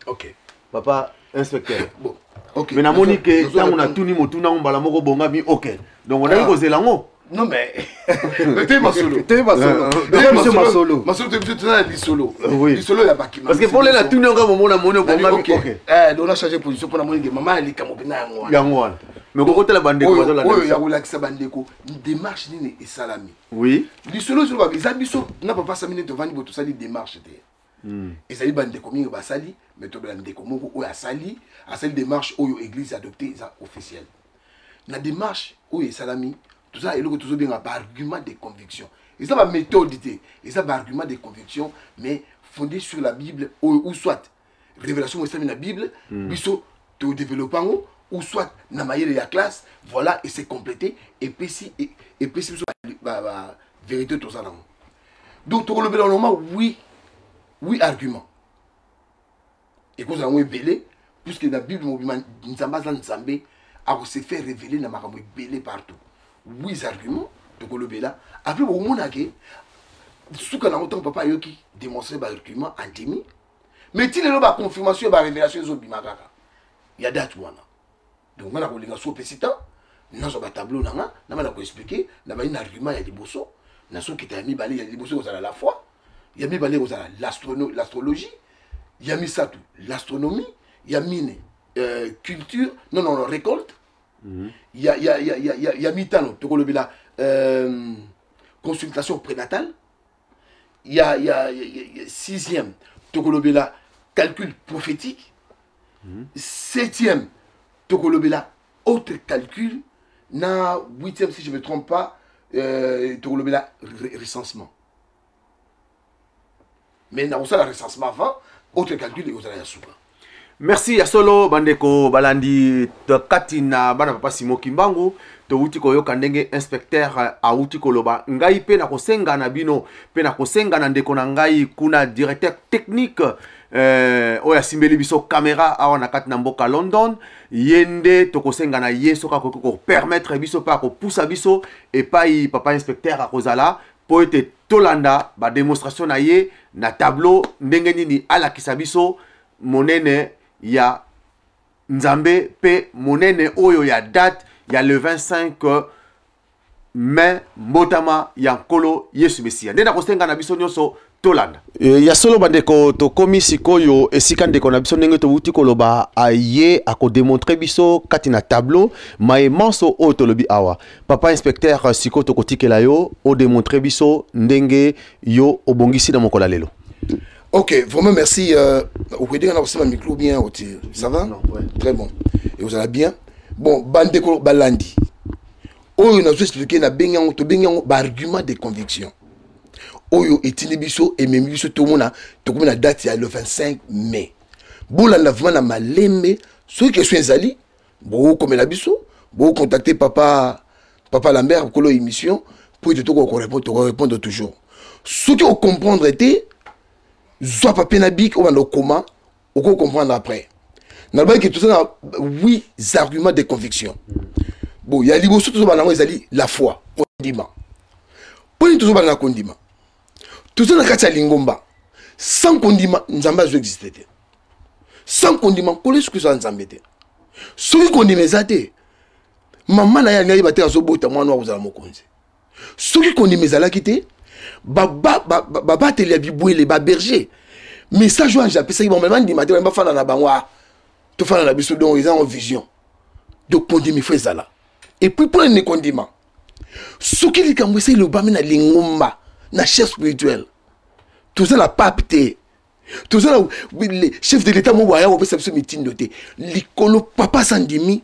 Ok. Papa inspecteur. Bon, ok. Mais namoni ke ntango natuni motuna ngo, mbala moko bongami. Ok, donc onaki kozela yango. Non, mais te, masolo. Te, masolo. Biso masolo. Masolo te, biso toza na lisolo. Oui. Lisolo ya bakima. Parce que mpo lela tuni yango, momona moni obongami. Ok. Eh, donc on a changé position mpona moni ke mama ya likambo mpena yango wana. Yango wana. Mais kokotela bandeko bazolanda oyo ya biso. Kolakisa bandeko démarche nini esalami. Lisolo oyo eza biso na papa Sami nde tovandi bo tosali démarche te. Ezali bandeko mingi basali, mais tobela ndeko moko oyo asali démarche oyo église adopté, eza officiel. Na démarche oyo esalami, toza eloko tozobenga baargument de conviction. Eza baméthode te, eza baargument de conviction, mais fondé sur la Bible oyo, ou soit révélation oyo esalami na Bible, biso todéveloppe yango, ou soit na mayele ya classe. Voilà, et c'est complété, epesi biso ba vérité toza nango. Donc tokolobela normalement oui, argument ekozala yango ebele, puisque na Bible mobima, Nzambe aza Nzambe, akose faire révéler na makambo ebele partout. Huit arguments tokolobela. Après bokomona ke suka nango, ntango papa ayoki démontrer baargument, andimi. Mais ti lelo baconfirmation ya barévélation ezobima kaka ya date wana. Donc nga na kolinga so opesi temps, nazwa batableau na nga, nabanda koexpliquer. Na bali na argument ya liboso, nazokita ya mibale. Ya liboso ekozala la foi, ya mibale ekozala l'astrologie, ya misato l'astronomie, ya mine culture, non, non, non, récolte, ya mitano tokolobela consultation prénatale, ya sixième tokolobela calcul prophétique, septième tokolobela autre calcul, na huitième, si je me trompe pas, tokolobela recensement. Mais nakosala recensement avant autre calcul, ekozala ya suka. Merci. Ya solo, bandeko balandi kati na bana papa Simo Kimbangu, towuti koyoka ndenge inspecteur awuti koloba. Ngai mpe nakosenga na bino, mpe nakosenga na ndeko na ngai kuna, directeur technique oyo asimbeli biso caméra awa na kati na mboka London, ye nde tokosenga na ye soki akoki kopermettre biso mpe akopusa biso epai papa inspecteur akozala, mpo ete tolanda badémonstration na ye na tableau, ndenge nini alakisa biso monene ya Nzambe mpe monene oyo ya date ya le 25 mai, mbotama ya Nkolo Yesu Mesiya. Nde nakosenga na biso nyonso tolanda. Ya solo, bandeko, tokomi sikoyo esika ndeko na biso, ndenge towuti koloba, aye akodémontrer biso kati na tableau maye manso oyo tolobi awa. Papa inspecteur, sikoyo tokotikela yo odémontrer biso ndenge yo obongisi na mokolo ya lelo. Ok, vraiment merci. Okoyedinga na kosala micro bien oti. Ça va? Non, ouais. Très bon. Et vous allez bien? Bon, bandeko balandi. Oyo nazo expliquer na bengi yango, tobengi yango ba argument de conviction. Oyo etindi biso ememi biso tomona tokomi na date ya le 25 mai. Bolanda vraiment na malembe, soki question ezali, bokomela biso, bocontacter papa papa Lambert kolo émission pour ete tokoka korépondre, tokorépondre toujours. Soki ocomprendre te, zwa papier na bic obanda okoma, okocomprendre après. Nalobaki toza na huit arguments de conviction. Bon, ya liboso tozobanda yango ezali la foi, kondima. Mpo nini tozobanda na kondima? Toza na kati ya lingomba. Sans kondima, Nzambe azo existe te. Sans kondima, Nkolo Yesu Kristo aza Nzambe te. Soki kondima eza te, mama na ye alingi ayeba te azobota mwana oyo akozala mokonzi. Soki kondima ezalaki te, babateli ya bibwele, baberger, message oyo ange apesaki bango, bandima te, bafanda na bango, ah, tofanda na biso, donc eza en vision. Donc kondima ifo ezala. Et puis mpo nini kondima? Soki likambo esi elobami na lingomba, na chef spirituel, toza na pape te, toza na chef de l'état moko aya kopesa biso mitindo te. Likolo papa sandimi,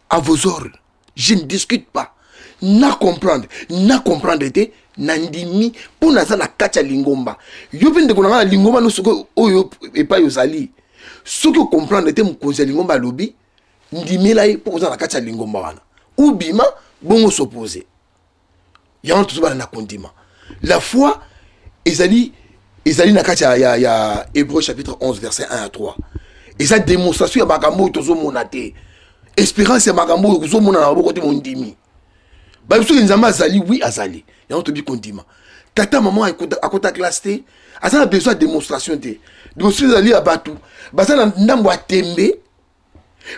à vos ordres, je ne discute pas. Na comprendre, na comprendre te, nandimi mpo naza na kati ya lingomba. Yo mpe ndeko na ngai na lingomba no, soki oyo epai ozali, soki ocomprendre te, mokonzi ya lingomba alobi, ndimela ye mpo oza na kati ya lingomba wana. Ubima bongo s'opposer. Yango tozobana na kondima. La foi ezali ezali na kati ya, ya, ya Hébreu chapitre 11 verset 1 à 3. Eza démonstration ya makambo oyo tozomona te, espérance ya makambo oyo kozomona na maboko te. Mondimi bayebi soki Nzambe azali, wi azali. Yango tobi kondima. Tata mama akota classe te, aza na besoin ya démonstration te. Démonstration ezali ya bato baza na ndambo ya tembe,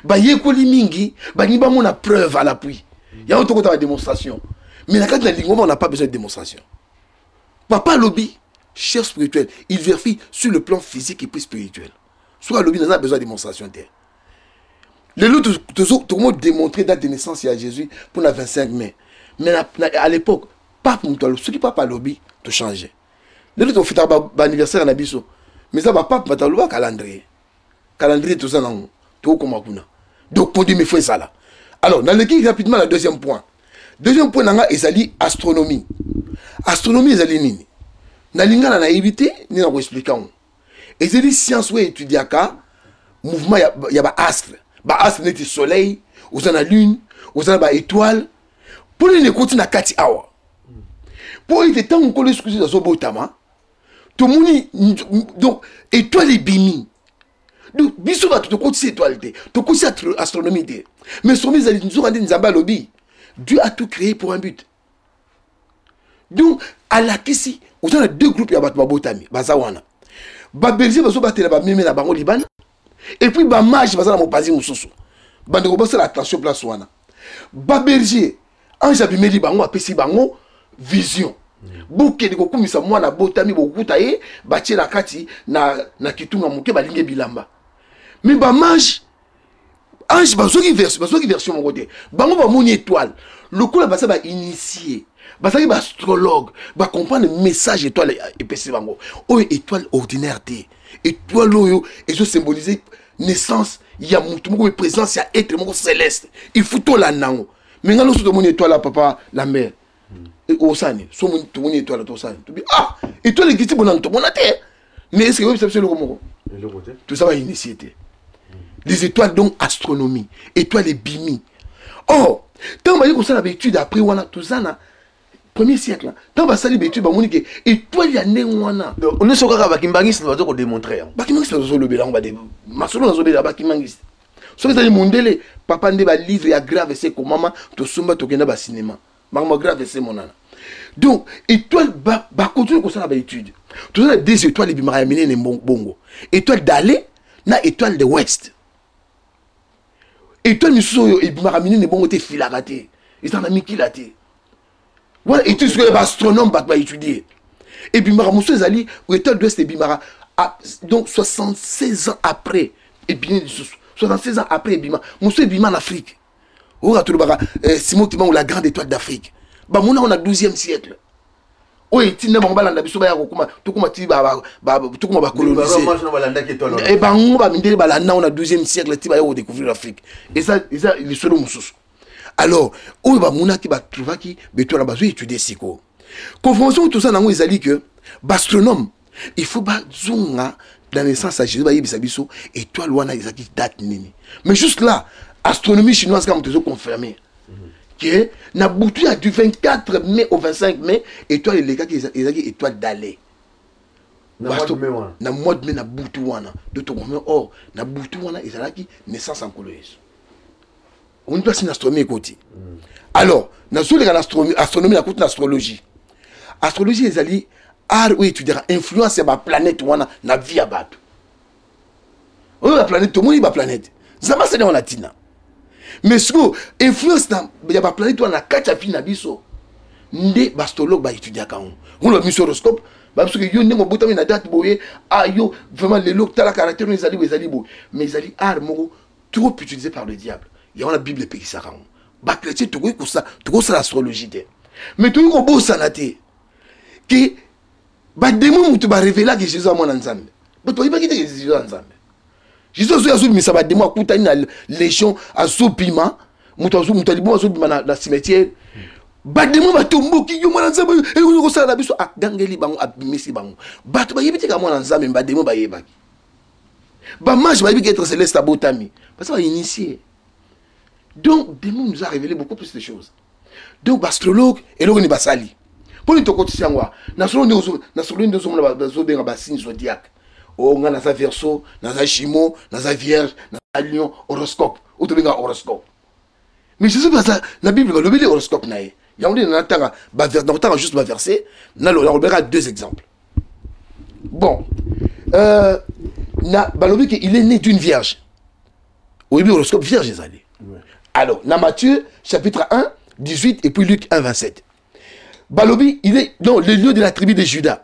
bayekoli mingi, balingi bamona preuve à l'appui. Yango tokota ba démonstration. Mais na kati na lingomba, on n'a pas besoin de démonstration. Papa alobi, chef spirituel, il vérifie sur le plan physique et puis spirituel. Soki alobi, naza besoin de démonstration te. Lelo tokomo démontrer date de naissance ya Jésus pour la 25 mai, mais à l'époque, pape moto alobi. Soki pape alobi, tochange. Lelo tofetaka baanniversaire na biso, mais eza bapape bato aloba. Calendrier, calendrier toza nango, tokokoma kuna. Donc kondima ifo ezala. Alors naleki rapidement na deuxième point. Deuxième point na nga ezali astronomie. Astronomie ezali nini? Na lingala nayebi te nini na koexplike yango. Ezali science oyo étudiaka mouvement ya baastre, baastre neti soleil, oza na lune, oza na baétoile. Mpo nini ekoti na kati awa? Mpo ete ntango Nkolo Yesu Kristo azobotama, tomoni donc étoile ebimi. Donc biso bato tokotisi étoile te, tokotisi astronomie te. Mais astronomie ezali nzoka nde Nzambe alobi, Dieu a tout créé pour un but. Donc alakisi oza na deux groupes ya bato babotami, baza wana baberger bazobatela bameme na bango libanda, et puis bamage baza na mopanzi mosusu. Bandeko, basala attention place wana. Baberger, ange abimeli bango, apesi bango vision: bokende kokumisa mwana botami, bokuta ye batie na kati na kitunga moke, balingi bilamba. Mais bamage, ange bazwaki version moko te. Bango bamoni étoile. Lokola baza bainitié, bazalaki baastrologue, bacomprendre message étoile epesi bango. Oyo étoile ordinaire te, étoile oyo ezosymboliser naissance ya motu moko, présence ya être moko céleste. Il faut tolanda yango. Mais nga nyonso tomoni étoile ya papa Lambert, osani so tomoni étoile, tosani tobi: ah, étoile ekiti bonano, tomona te. Mais est ce que oyebisa biso eloko moko? Toza bainitié te. Les étoiles, donc astronomie, étoile ebimi. Or ntango baye kosala baétude après wana, toza na premier siècle, ntango basali baétude, bamoni ke étoile ya ndenge wana. Nyonso kaka bakimbangisi baza kodémontrer yango. Bakimbangisi bazolobela yango. Masolo nazobela bakimbangisi, soki ezali mondele papa nde balivre ya grave ese ekomama, tosomba, tokenda bacinéma, makambo grave ese monana. Donc étoile, bakontinue kosala baétude. Toza na deux étoiles ebimaka ya minene bongo: étoile d'aller na étoile de ouest. Étoile misusu oyo ebimaka minene bongo te, efilaka te, eza na mikila te. Wana étude sikoyo ya baastronome, bato baétudie. Ebimaka mosusu ezali étoile d'ouest, ebimaka donc 76 ans après ebimi lisusu. 76 ans après ebima mosusu, ebima na Afrique. Oyo tolobaka Simon Kimbangu, la grande étoile d'Afrique, bamona ngo na 12e siècle. Oyo etinda bango balanda biso, baya kokoma, tokoma ti tokoma bacolonise e bango. Bamindele balanda ngo na 12e siècle ti baya kodécouvrir Afrique. Eza lisolo mosusu. Alors oyo bamonaki, batrouvaki betoile, bazo étudie. Sikoyo convention oyo toza nango ezali que baastronome, il faut bazonga dans naissance ya Jésus, bayebisa biso étoile wana ezalaki date nini. Mais juste là, astronomie chinoise kaka moto ezoconfirme que na butu ya du 24 mai au 25 mai, étoile elekaki, ezalaki étoile d'aller. Na mois de mai, na butu wana do tokonfirme. Or na butu wana ezalaki naissance ya Nkolo Yesu. Omoni place na astronomie ekoti. Alors nazoleka na astronomie, nakuti na astrologie. Astrologie ezali art oyo étudiaka influence ya baplanète wana na vie ya bato. Oyo baplanète, tomoni baplanète, Nzambe asali yango na ntina. Mais sikoyo influence ya baplanète wana na kati ya vie na biso nde baastrologue baétudiaka yango. Ngolo bamiso horoscope, babiso ke yo ndenge obotami na date boye, ah, yo vraiment lelo tala caractère ezali boye, ezali boye. Mais ezali art moko trop utilisé par le diable. Yango na Bible epekisaka yango. Bachrétien tokoki tokosala astrologie te, mais tokoki kobosana te ke bademo moto barevelaki Jésus amwana Nzambe. Bato bayebaki te ke Jésus ya Nzambe. Jésus azoyi, azobimisa bademo, akutani na légion, azobima moto moto ya liboma, azobima na cimetière, bademo batomboki: "Yo mwana Nzambe, eloko kosala na biso?" Agangeli bango, abimisi bango. Bato bayebi te ka mwana Nzambe. Bademo bayebaki, bamage bayebi ke être céleste abotami parce que bainitié. Donc démon nous a révélé beaucoup plus de choses. Donc baastrologue, eloko nini basali mponi tokotisi yango na solo nde ozomona bazobenga basigne zodiaque. O nga naza Verseau, naza Gémeaux, naza Vierge, naza Lion. Horoscope oyo tobenga horoscope. Mais Jésus baza na Bible, balobeli horoscope na ye. Yango nde natanga, nakotanga juste baverset, nakolobelaka deux exemples. Bon, na balobi ke il est né d'une vierge. Oyebi horoscope vierge ezali. Alors na Matthieu chapitre 1 18 et puis Luc 1 27, balobi il est non le lion de la tribu de Judas.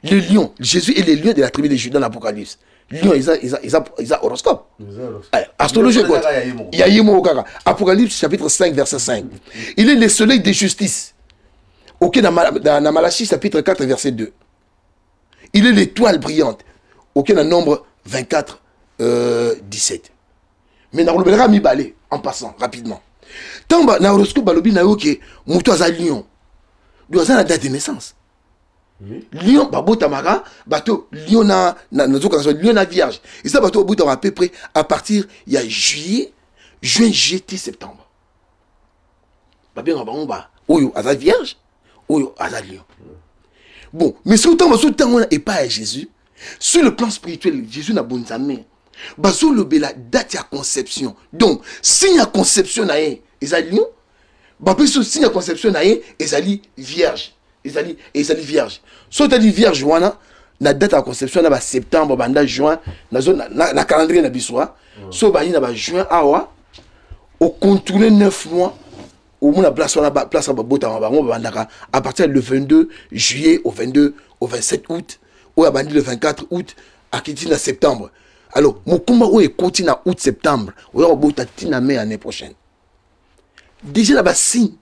Le lion, Jésus est le lion de la tribu de Judas. Dans l'Apocalypse, lion eza horoscope, astrologie quoi, ya ye moko kaka. Apocalypse chapitre 5 verset 5, il est le soleil de justice. Ok, na Malachie chapitre 4 verset 2, il est l'étoile brillante. Ok, na Nombre 24 17. Mais nakolobelaka mibale en passant rapidement. Ntango na horoscope balobi na yo ke moto aza lion, do aza na date de naissance lion, babotamaka bato lion na nazokaka lion na vierge, eza bato babotamaka à peu près à partir ya juillet, juin, juillet ti septembre. Babengaka bango ba oyo aza vierge, oyo aza lion. Bon, mais soki ntango bazotango wana epai ya Jésus, sur le plan spirituel, Jésus na bonzambe, bazolobela date ya conception. Donc signe ya conception na ye ezali lion. Bapesi signe ya conception na ye ezali vierge, ezali vierge. So otali vierge wana na date ya conception na baseptembre, banda juin nazo na calendrier na biso, so bandi na bajuin awa, ocontourne 9 mois, omona place wana, place wana babotama bango babandaka à partir le 22 juillet au 22 au 27 août. Oyo abandi le 24 août, akiti na septembre. Alors mokumba oyo ekoti na août, septembre, oyo kobota ntina mai année prochaine. Déjà na basigne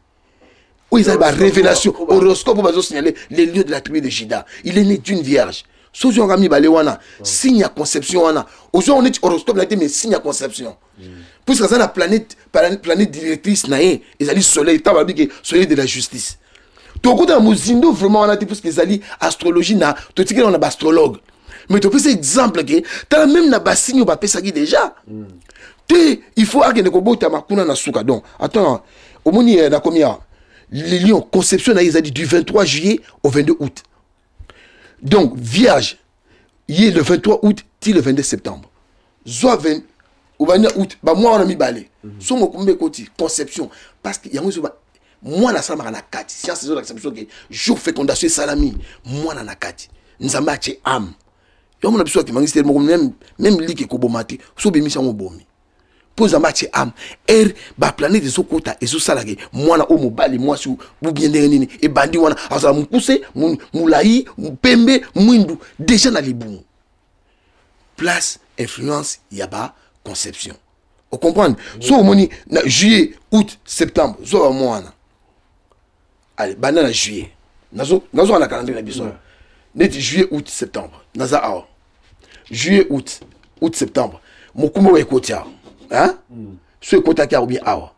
oyo ezali barévélation horoscope oyo bazosignale le lion de la tribu de Juda, il est né d'une vierge. So ozwaka mibale wana, signe ya conception wana, ozwaka neti horoscope na te, mais signe ya conception, puisque aza na planète directrice na ye ezali soleil. Ntango balobi ke soleil de la justice, tokota na mozindo vraiment wana te, puisque ezali astrologie na totikeli na baastrologue. Mais topesa exemple ke tala même na basigne oyo bapesaki déjà te, il faut akende kobotama kuna na suka. Donc attends, omoni nakomi awa, le lion, conception na ye ezali du 23 juillet au 22 août. Donc vierge ye le 23 août ti le 22 septembre. Zwa 20 obandi na août, bamwa wana mibale, so mokumba ekoti conception, parce que yango ezoba mwana asalamaka na kati. Science ezolakisa biso ke jour fécondation esalami, mwana na kati, Nzambe atie âme. Yo mona biso akimangisi te moko, même like ekoboma te. So obimisi yango, obomi, mpo Nzambe atie âme. Ere baplanète ezokota, ezosalaka mwana oyo mobali, mwasi, bubien ndenge nini ebandi wana, azala mokuse, molai, pembe, mwindu, déjà na libumu, place influence ya baconception. Ocomprendre? So omoni na juillet, août, septembre, zwa bamwa wana, ale banda na juillet. Nazoka na calendrier na biso neti juillet, août, septembre. Naza awa juillet, août, août, septembre. Mokumba oyo ekoti awa, hein? So ekotaki awa bien awa,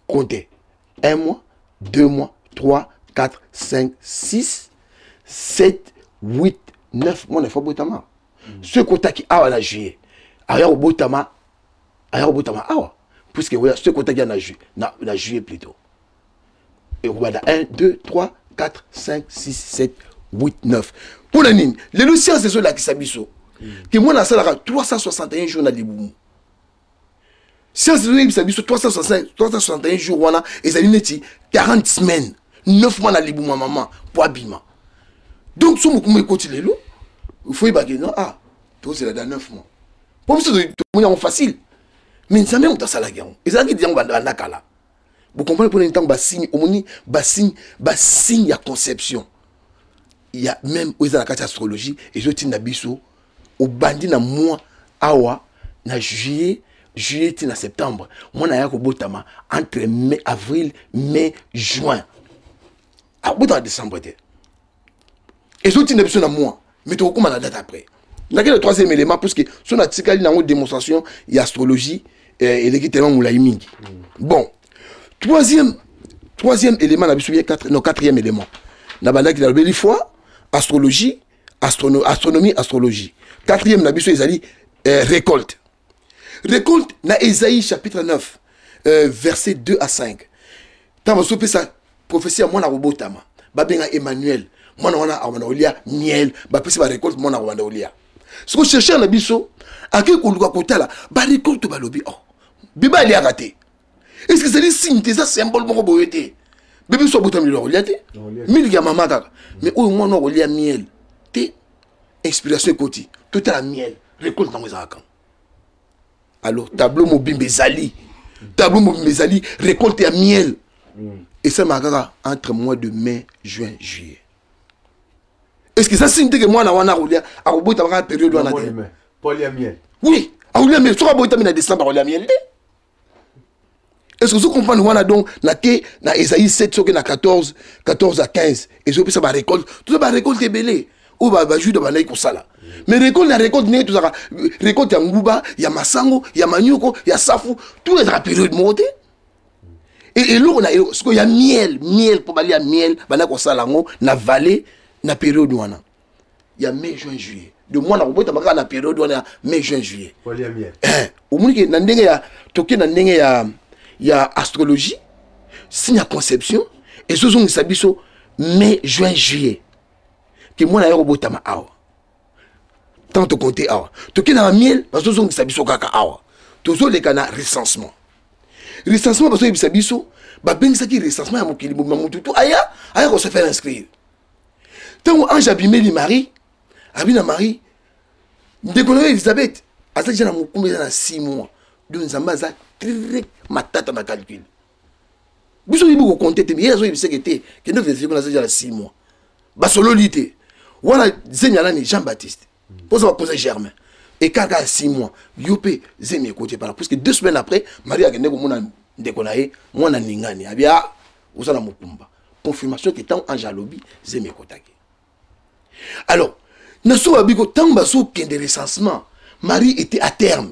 compte 1 mois, 2 mois, 3, 4, 5, 6, 7, 8, 9. Mwana efo abotama. So ekotaki awa na juillet, aya kobotama, aya kobotama awa, puisque oya so ekotaki na juillet, na juillet plutôt, ekobanda 1, 2, 3, 4, 5, 6, 7, 8, 9. Mpona nini? Lelo science ezolakisa biso ke mwana asalaka 361 jours na libumu. Science ezoyebisa biso 361 jours wana ezali neti 40 semaines, 9 mois na libumu ya mama po abima. Donc so mokumba ekoti lelo, faut yebake non, ah, tozela da 9 mois, po biso tomoni yango facile, mais Nzambe moto asalaki yango, ezalaki yango banda kala. Bocomprendre mpona ntango basigne, omoni basigne, basigne ya conception ya même oyo eza na kati ya astrologie ezotinda biso. Obandi na mois awa na juillet, juillet ti na septembre, mwana aya kobotama entre mai, avril, mai, juin. Akobotama décembre te. Ezotinda biso na mois, mais tokokóma na date après. Nake le troisième élément, puisque so natikali nango démonstration ya astrologie eleki tellement molai mingi. Bon, troisième élément na biso bien, quatre, non, quatrième élément na bandaki, nalobeli foi, astrologie, astronomie, astrologie. Quatrième na biso ezali récolte. Récolte na Ésaïe chapitre 9, verset 2 à 5. Ntango bazopesa prophétie ya mwana kobotama, babenga Emmanuel, mwana wana akobanda kolia miel. Bapesi barécolte, mwana akobanda kolia. Siko chercheur na biso akei koluka kotala barécolte, balobi: oh, bébé aliaka te. Est ce que ezali signe te? Eza symbole moko boye te? Bébé so abotami lelo, akolia te, miliki ya mama kaka. Mais oyo mwana akolia miel te. Inspiration ekoti, totala miel, récolte nango ezalaka. Alors tableau mobimba ezali, tableau mobimba ezali. Récolte ya miel esalemaka kaka entre mois de mai, juin, juillet. Est ce que eza signe te ke mwana wana akolia, akobotama kaka période wana te? Oui, akolia miel. Soki abotami na décembre, akolia miel te. Est ce que ozo comprendre wana? Donc na te na Esaïe 7, soki na 14, 14 à 15, ezopesa barécolte. Toza barécolte ebele oyo bajuda bandaki kosala. Mais récolte na récolte, ndenge tozalaka récolte ya nguba, ya masango, ya manioko, ya safu, tout ezalaka période moko te. Eloko na sikoyo ya miel, miel mpo balia miel, bandaki kosala yango na vallée na période wana ya mai, juin, juillet. De mwana kobotama kaka na période wana ya mai, juin, juillet. Omoni ke na ndenge ya toke, na ndenge ya astrologie, signe ya conception ezozongisa biso mai, juin, juillet, ke mwana ya kobotama awa. Tant tokonte awa, toke na bamiel, bazozongisa biso kaka awa. Tozoleka na recensement. Recensement, bazoyebisa biso babengisaki recensement ya mokili mobima, motu tu aya kose faire inscrire. Ntango ange abimeli Marie, abi na Marie: ndeko na yo Elizabeth aza deja na mokumba, eza na 6 mois. Donc Nzambe aza très matata na calcul. Biso oyebi kokonte te, ye azoyebiseke te, kende vérifier kuna, aza deja na 6 mois. Basololi te wana zemi ya nani? Jean Baptiste, mpoza bakonza Germain, ekaka ya 6 mois. Yo mpe zemi ekoti epana, puisque 2 semaines après, Marie akende komona ndeko na ye, mwana ningani, abi: a oza na mokumba. Confirmation ke ntango ange alobi, zemi ekotaki. Alors na so babiko, ntango bazokende recensement, Marie était à terme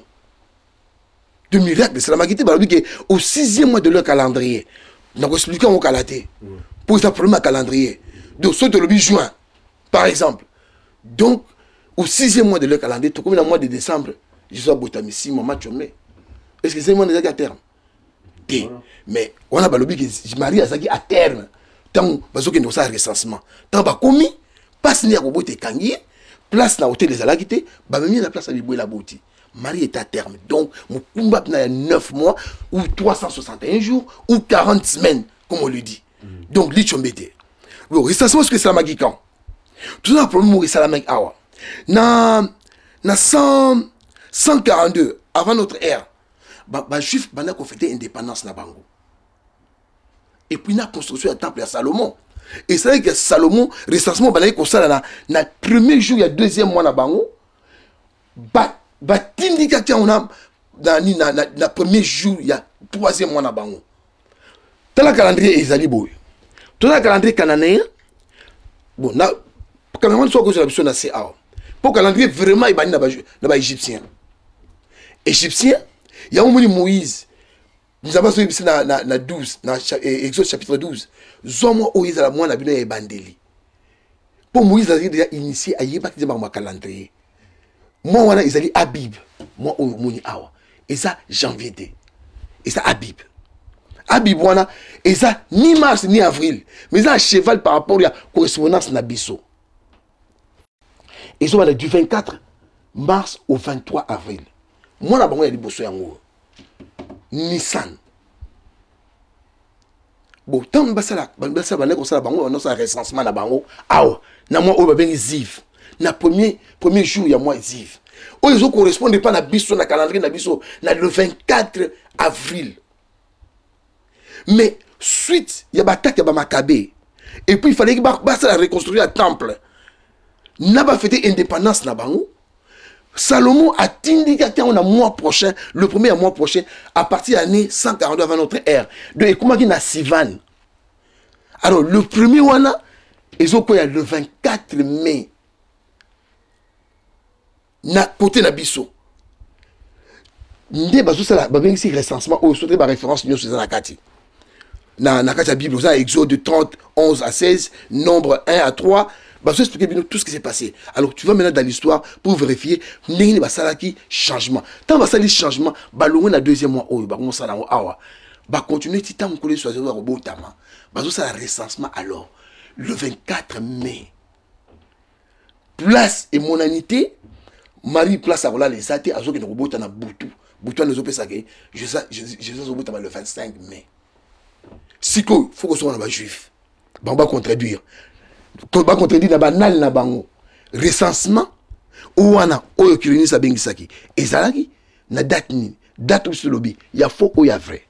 de miracle esalamaki te. Balobi ke au sixième mois de leur calendrier, nakoexpliquer yango kala te, mpo eza problème ya calendrier. Donc soki tolobi juin par exemple, donc au sixième mois de leur calendrier, tokomi na mois de décembre, Jésus abotami 6 mois machombe. Est ce que 6 mois ezalaki à terme te? Mais wana balobi ke Marie azalaki à terme ntango bazokende kosala recensement. Ntango bakomi, mpasi nde ya kobota ekangi ye, place na hotel ezalaki te, bamemi ye na place ya bibwela boti. Marie est à terme, donc mokumba mpena ya 9 mois ou 361 jours ou 40 semaines, comme on le dit. Donc lichombe te. Bon, recensement soki esalamaki quand? Toza na problème moko esalamaki awa na 100, 142 avant notre ère. Bajuif banda kofêter indépendance na bango et puis na construction ya temple ya Salomon. Esalaki ya Salomon, recensement bandaki kosala na premier jour ya deuxième mois na bango. Batindikaki yango na premier jour ya troisième mois na bango. Tala calendrier ezali boye: toza na calendrier cananéen, Bon, na cameraman soki akozela biso na se awa, mpo calendrier vraiment ebandi na baégyptien. Égyptien yango moni Moïse, Nzambe azoyebisi na 12, na Exode chapitre 12: zwa mwa oyo ezala mwana bino ya ebandeli. Mpo Moïse azalaki déjà initié, ayebaki nde makambo ya calendrier. Mwa wana ezali Abib. Mwa oyo omoni awa eza janvier te, eza Abib. Abib wana eza ni mars ni avril, mais eza à cheval par rapport ya correspondance na biso. Ezobanda du 24 mars au 23 avril. Mwana bango ya liboso yango Nissan. Bon, ntango basala, bandaki kosala, bango bandosala recensement na bango awa na mwa oyo babengi Ziv, na premier jour ya mwa Ziv, oyo ezocorrespondre mpa na biso na calendrier na biso na le 24 avril. Mais suite ya baattaque ya bamakabe, et puis il fallait basala reconstruire ya temple na bafete indépendance na bango, Salomon atindiki ati yango na mois prochain, le premier ya mois prochain, à partir ya année 142 avant notre ère. Donc ekomaki na Sivan. Alors le premier wana ezokwea le 24 mai na côté na biso. Nde bazosala, babengisi recensement oyo. Soki baréférence nyonso eza na kati, na kati ya Bible, oza Exode 30, 11 à 16, Nombre 1 à 3, bazo expliquer bino tout ce qui s'est passé. Alors tu vas maintenant dans l'histoire pour vérifier ndenge nini basalaki changement. Ntango basali changement, balongwe na deuxième mois oyo bakosala yango awa, bacontinue ti ntango Nkolo Yesu azoya kobotama, bazosala recensement. Alors le 24 mai, place emonani te, Marie place akolala eza te, azokende kobota na butu. Butu wana ezopesaka Jésus azobotama le 25 mai. Sikoyo fo kosonga na bajuif, bango bacontredire na banale na bango. Recensement wana oyo Quirinius abengisaki ezalaki na date nini? Date biso tolobi ya faux, oyo ya vrai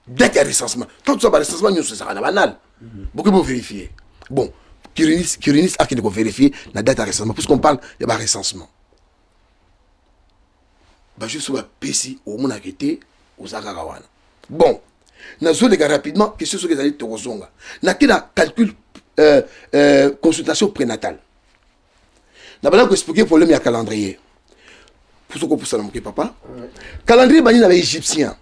date ya recensement. Tant toza barecensement nyonso ezalaka na banale, bokoki bovérifie. Bon, Quirinius akende kovérifie na date ya recensement, puisqu'on parle ya barecensement. Bajuif so bapesi, omonaka ete oza kaka wana. Bon, nazoleka rapidement question. Soki ezali, tokozonga. Nake na calcul, consultation prénatale. Na banda koexpliquer problème ya calendrier. Puso kopusana moke, papa. Calendrier bani na baégyptien,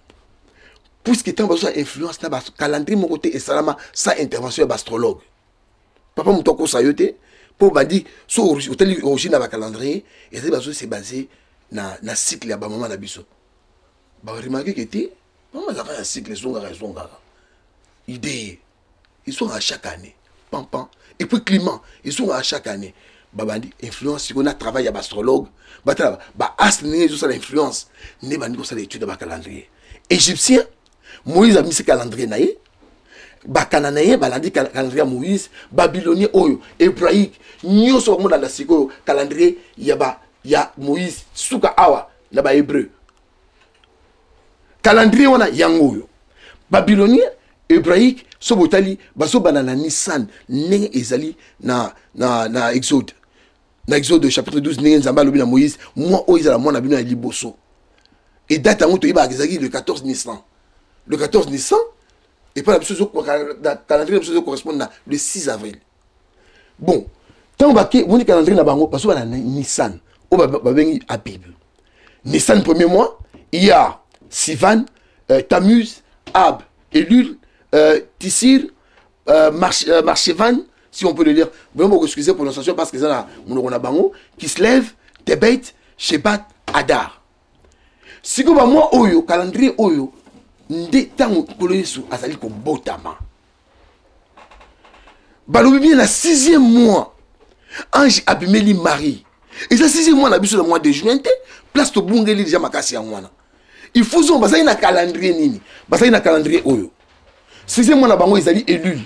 puisque ntango bazosala influence na bacalendrier moko te esalama sans intervention ya baastrologue. Papa, moto akosa yo te, mpo bandi so otali origine ya bacalendrier, ezali bazo se base na cycle ya bamama na biso. Baremarke ke te, mama azalaka na cycle, ezongaka, ezongaka, idée ezongaka chaque année, pampan. Et puis climat ezongaka chaque année. Babandi influence sikoyo na travail ya baastrologue, batala baastre ndenge ezosala influence, nde bandi kosala étude ya bacalendrier égyptien. Moïse abimisi calendrier na ye, bakana na ye balandi calendrier ya Moïse, babylonien oyo hébraïque nyonso bakomolanda sikoyo calendrier ya Moïse. Suka awa na bahébreu, calendrier wana yango oyo babylonien, hébraïque. So botali, bazobanda na Nissan, ndenge ezali na Exode, na Exode chapitre 12, ndenge Nzambe alobi na Moïse: mwa oyo ezala mwana bino ya liboso. E date yango toyebaka ezalaki le 14 Nissan. Le 14 Nissan epai na biso, calendrier na biso ezocorrespondre na le 6 avril. Bon, ntango bake moni calendrier na bango, bazobanda na Nissan oyo babengi Abib. Nissan, premier mois: Iyar, Sivan, Tamuz, Ab, Elul, Tissir, Marchevan, si on peut le lire. Vraiment, excusez prononciation parce que ça, là, monoko na bango, Kislev, Tebet, Shebat, Adar. Sikoyo bamwa oyo, calendrier oyo, nde ntango Nkolo Yesu azali kobotama, balobi bien na sixième mois ange abimeli Marie. Eza sixième mois na biso na mois de juin te. Place tobungeli déjà makasi yango wana. Il faut zonga. Bazali na calendrier nini? Bazali na calendrier oyo. Sixième mois na bango ezali Elul.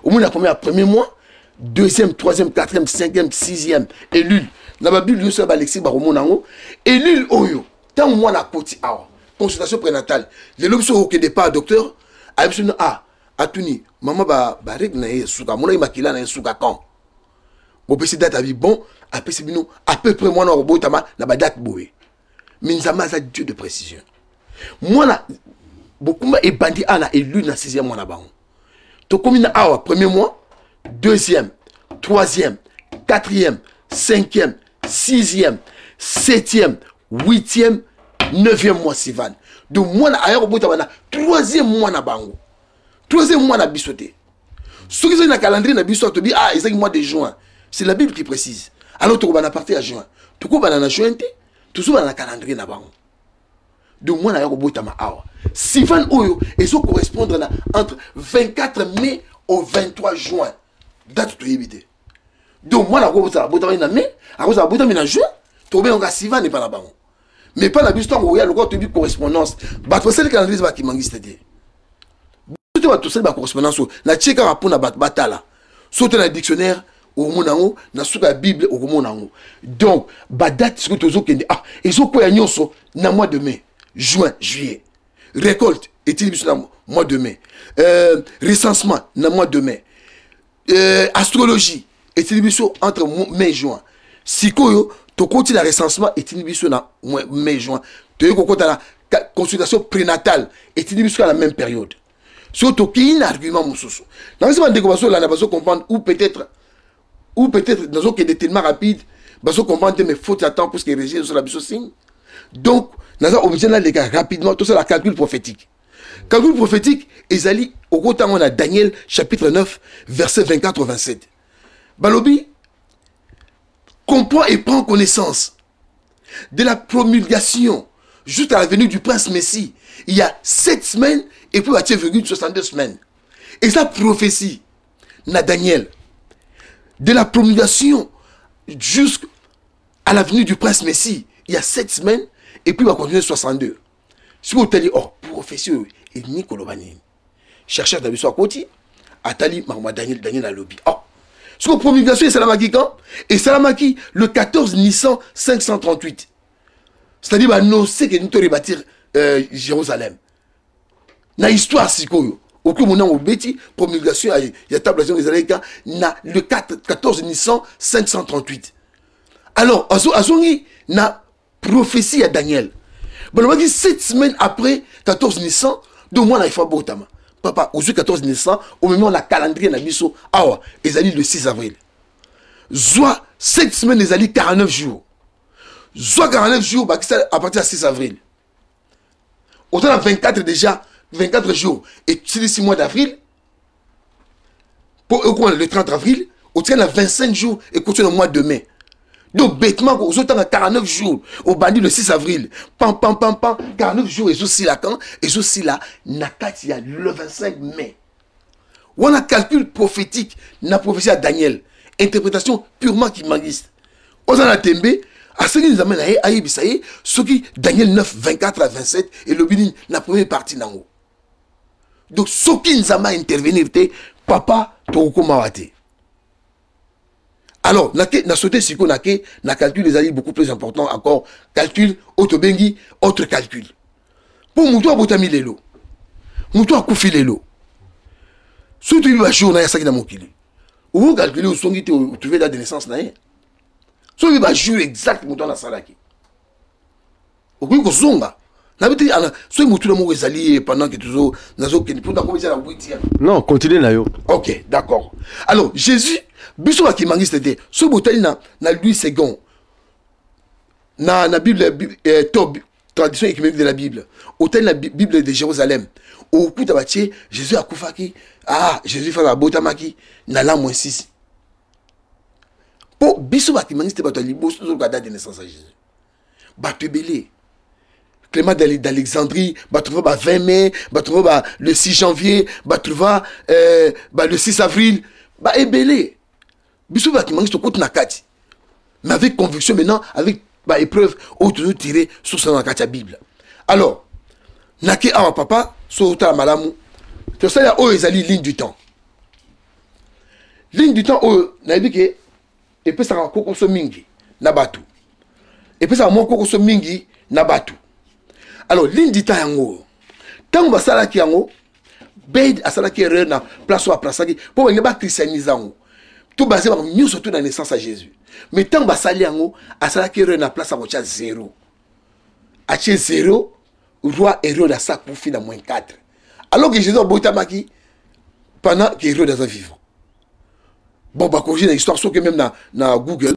Omoni na premier, premier mois, deuxième, troisième, quatrième, cinquième, sixième, Elul. Na babible nyonso ya balexique bakomona yango, Elul oyo. Ntango mwana akoti awa, consultation prénatale lelo, biso okende pa docteur, ayebi biso a atuni mama barègle na ye suka, amonaki makila na ye suka quand, bopesi date, abi bon, apesi bino à peu près mwana akobotama na badate boye. Mais Nzambe aza Dieu de précision. Mwana bokumba ebandi awa na Elul, na sixième mois na bango. Tokomi na awa premier mois, Deuxième, troisième, quatrième, cinquième, sixième, septième, huitième, neuvième mois Sivan. Donc mwana aya kobotama na troisième mois na bango, troisième mois na biso te. Soki ezali na calendrier na biso, tobi ah, ezalaki mois de juin, c'est la Bible qui précise. Alors tokobana partir ya juin, tokobana na juin te, tozobana na calendrier na bango. Donc mwana aya kobotama awa, Sivan oyo ezocorrespondre na entre 24 mai au 23 juin, date toyebi te. Donc mwana akozala abotami na mai, akozala abotami na juin, tobengaka Sivan epa na bango. Mais epa na biso, ntango oya lokola toyebi correspondance, bato basali calendrier bakimangiste te, biso te. Bato tosali bacorrespondance oyo natie kaka mpona bato batala. So te na dictionnaire okomona yango, na suka ya Bible okomona yango. Donc badate sikoyo tozokende, ah, ezokwea nyonso na mois de mai, juin, juillet. Récolte etili biso na mois de mai, recensement na mois de mai, astrologie etili biso entre mai, juin. Sikoyo tokoti na recensement, etindi biso na mai, juin. Toyei kokota na consultation prénatale, etindi biso na même période. Soki tokei na argument mosusu, nangisi bandeko bazolanda, bazocomprendre, ou peut-être nazokende tellement rapide, bazocomprendre te. Mais faute ya temps, puisque régie ezosala biso signe, donc naza obligé naleka rapidement. Tosala calcul prophétique. Calcul prophétique ezali okotango na Daniel chapitre 9, verset 24 au 27. Balobi: comprends et prends connaissance de la promulgation jusqu'à la venue du prince Messie, il y a 7 semaines et puis batie virgule, 62 semaines. Et sa prophétie na Daniel, de la promulgation jusqu'à la venue du prince Messie, il y a 7 semaines et puis va continuer 62. Soki otali, oh, prophétie oyo elingi koloba nini? Chercheur na biso akoti, atali makambo ya Daniel. Daniel alobi, oh, soki promulgation esalamaki quand? Esalamaki le 14 Nisan 538, c'est-à-dire baannonce ke to rebâtir Jérusalem. Na histoire sikoyo okoki mona obeti promulgation ya table ezalaki ka na le 4, 14 Nisan 538. Alors azongi na prophétie ya Daniel, balobaki 7 semaines après 14 Nisan. Donc mwana ifa botama, papa, ozwi 14 Nisan, omemi na calendrier na biso awa, ezali le 6 avril. Zwa 7 semaines, ezali 49 jours. Zwa 49 jours, bakisa à partir ya 6 avril, oza na 24 déjà, 24 jours esilisi mois d'avril mpo ekoma le 30 avril. Otikali na 25 jours, ekoti na mois de mai. Donc bêtement ozotanga 49 jours, obandi le 6 avril, pam pam pam pam, 49 jours ezosila quand? Ezosila na kati ya le 25 mai. Wana calcul prophétique na prophétie ya Daniel, interprétation purement kimbanguiste. Oza na tembe, asengi Nzambe na ye ayebisa ye soki Daniel 9, 24 à 27 elobi nini na première partie nango. Donc soki Nzambe aintervenir te, papa, tokokóma wa te. Alors nake na sauté sikoyo, nake na calcul ezali beaucoup plus important encore, calcul oyo tobengi autre calcul mpo motu abotami lelo, motu akufi lelo, soki toyebi bajour na ye asaki na mokili, okocalcule, osongi te, otrouve date de naissance na ye. Soki oyebi bajour exact moto wana asalaki, okoki kozonga. Nayebi te soki motuna moko ezali ye pendant que tozo nazokende mpo nakomi eza na huitième. Non, continue na yo. Ok, d'accord. Alors Jésus, biso bakimbanguiste te, soki botali na Louis Segond na Bible tob, Tradition œcuménique de la Bible, otali na Bible de Jérusalem, okuta batie Jésus akufaki, ah, Jésus faka abotamaki na l'an moins 6. Mpo biso bakimbanguiste te, bato ya liboso tozoluka date de naissance ya Jésus, bato ebele, Clément d'Alexandrie, batrouva ba 20 mai, batrouva ba le 6 janvier, batrouva ba le 6 avril, ba ebele. Biso bakimbanguiste tokoti na kati, mais avec conviction maintenant, avec ba épreuve oyo tozotirer source na kati ya Bible. Alors nake awa, papa, so otala malamu, tosala oyo ezali ligne du temps. Ligne du temps oyo nayebi ke epesaka kokoso mingi na bato, epesaka mwa kokoso mingi na bato. Alors ligne du temps yango oyo, ntango basalaki yango, Bede asalaki erreur na place oyo aplasaki mpo balingi bachristianise yango, to base bango nyonso to na naissance ya Jésus. Mais ntango basali yango, asalaki erreur na place ya kotia zéro, atie zéro. Roi Hérode asa akufi na moins 4, alors que Jésus abotamaki pendant que Hérode aza vivant. Bon, bakorige na histoire, soki même na Google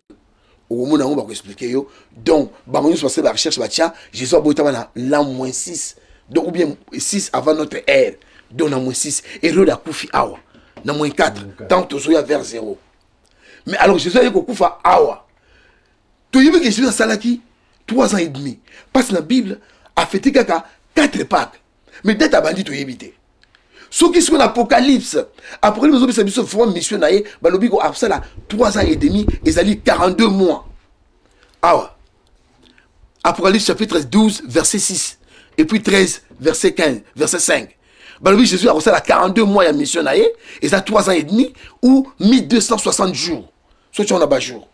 okomona yango, bakoexplike yo. Donc bango nyonso basali barecherche, batia Jésus abotama na l'an moins 6, donc ou bien 6 avant notre ère, donc na moins 6. Hérode akufi awa na moins 4, tant tozoya vers 0. Mais alors Jésus aye kokufa awa, toyebi ke Jésus asalaki 3 ans et demi, parce na Bible afeti kaka 4 Pâques, mais date abandi toyebi te. Soki sikoyo na Apocalypse, Apocalypse ezobisa biso vraiment mission na ye, balobi ko asala 3 ans et demi, ezali 42 mois. Awa Apocalypse chapitre 12 verset 6 et puis 13 verset 15 verset 5, balobi Jésus akosala 42 mois ya mission na ye, eza 3 ans et demi ou 1260 jours. Soki wana bajour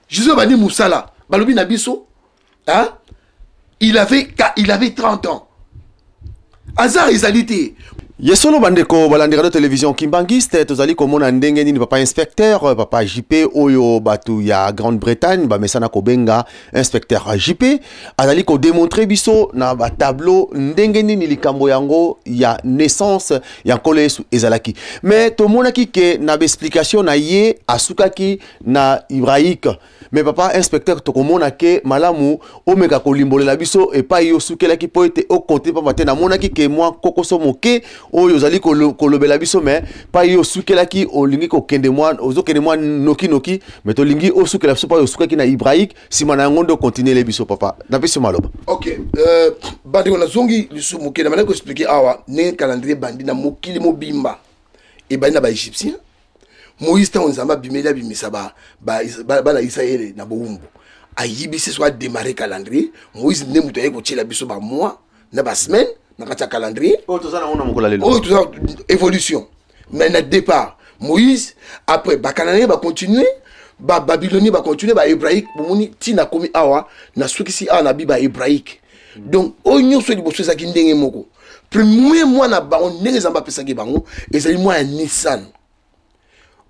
Jésus abandi mosala, balobi na biso, hein? Il avait 30 ans. Hasard ezali te. Ye solo, bandeko balandi radio télévision Kimbangiste, tozali komona ndenge nini papa inspecteur, papa JP, oyo bato ya Grande-Bretagne bamesana kobenga inspecteur JP, azali kodémontrer biso na batableau ndenge nini likambo yango ya naissance ya Nkolo Yesu ezalaki. Mais tomonaki ke na baexplication na ye asukaki na hébraïque. Mais papa inspecteur, tokomona ke malamu omeka kolimbolela biso epai yo osukelaki, mpo ete okonte, pamba te namonaki ke mwa kokoso moke oyo ozali kolobela biso, mais pai yo osukelaki, olingi kokende mwa, ozokende mwa nokinoki. Mais tolingi osukela biso pai osukaki na hébraïque, nsima na yango nde okontinuele biso. Papa, napesi maloba. Ok, bandeko, nazongi lisusu moke na bandaki koexpliquer awa ndenge calendrier bandi na mokili mobimba. Ebandi na baégyptien. Moïse, ntango Nzambe abimeli, abimisa bana Israele na bowumbu, ayibisi so adémarre calendrier. Moïse nde moto aye kotiela biso bamois na basemaine na kati ya calendrier. Oyo toza nango na mokolo ya lelo. Oyo toza évolution, mais na départ Moïse, après bacananéen bacontinue, bababylonien bacontinue, bahébraïque. Bomoni ntina komi awa, nasukisi awa na bi bahébraïque. Donc oyo nyonso liboso ezalaki ndenge moko. Premier mois na bango, ndenge Nzambe apesaki bango, ezali mois ya Nisan,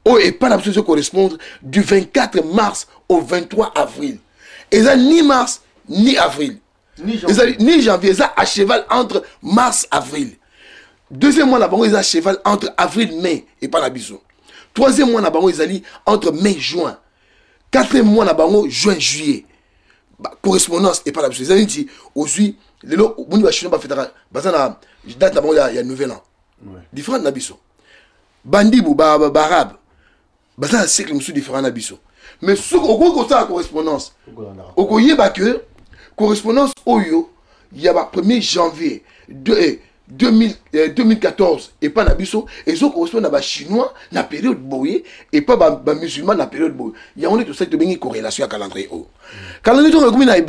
oyo epai na biso ezo correspondre du 24 mars au 23 avril. Eza ni mars ni avril, ezali ni janvier, eza à cheval entre mars avril. Deuxième mois na bango eza à cheval entre avril mai epai na biso. Troisième mois na bango ezali entre mai juin. Quatrième mois na bango, juin juillet. Correspondance epai na biso ezali neti ozwi lelo, moni bachinois bafetaka, baza na date na bango ya nouvel an différente na biso. Bandibu baarabe baza na cycle mosusu différent na biso. Mais soki okoki kosala correspondance, okoyeba ke correspondance oyo ya ba 1er janvier 2014 epai na biso ezocorrespondre na bachinois na période boye, epai bamusulman na période boye. Yango nde tosali, tobengi corrélation ya calendrier. Oyo calendrier tongo ekomi na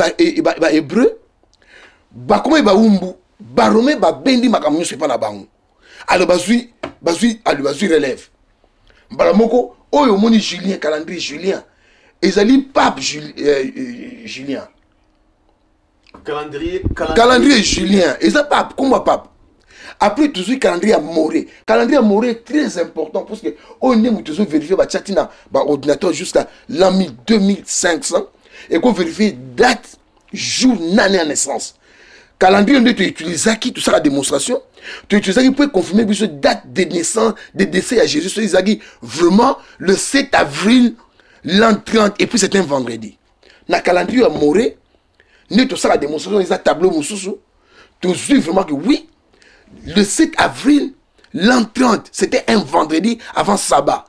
bahébreu, bakoma bawumbu, baromain babendi makambo nyonso epai na bango. Alors bazwi, alors bazwi relève mbala moko. Oyo omoni Julien, calendrier Julien ezali pape Julien. Calendrier. Calendrier Julien eza pape, kombo pape. Après tozwi calendrier ya Moré. Calendrier ya Moré très important, parce que oyo nde moto ezovérifie, batia ntina baordinateur jusqu'à l'an 2500, ekovérifie date, jour nani ya naissance. Calendrier nde toutilisaki, tosala démonstration, toutilisaki mpo econfirme biso date de naissance, de décès ya Jésus, so ezalaki vraiment le 7 avril l'an 30, et puis c'est un vendredi. Na calendrier ya Moré nde tosala démonstration, eza tableau mosusu. Tozwi vraiment que oui, le 7 avril l'an 30, c'était un vendredi avant sabbat.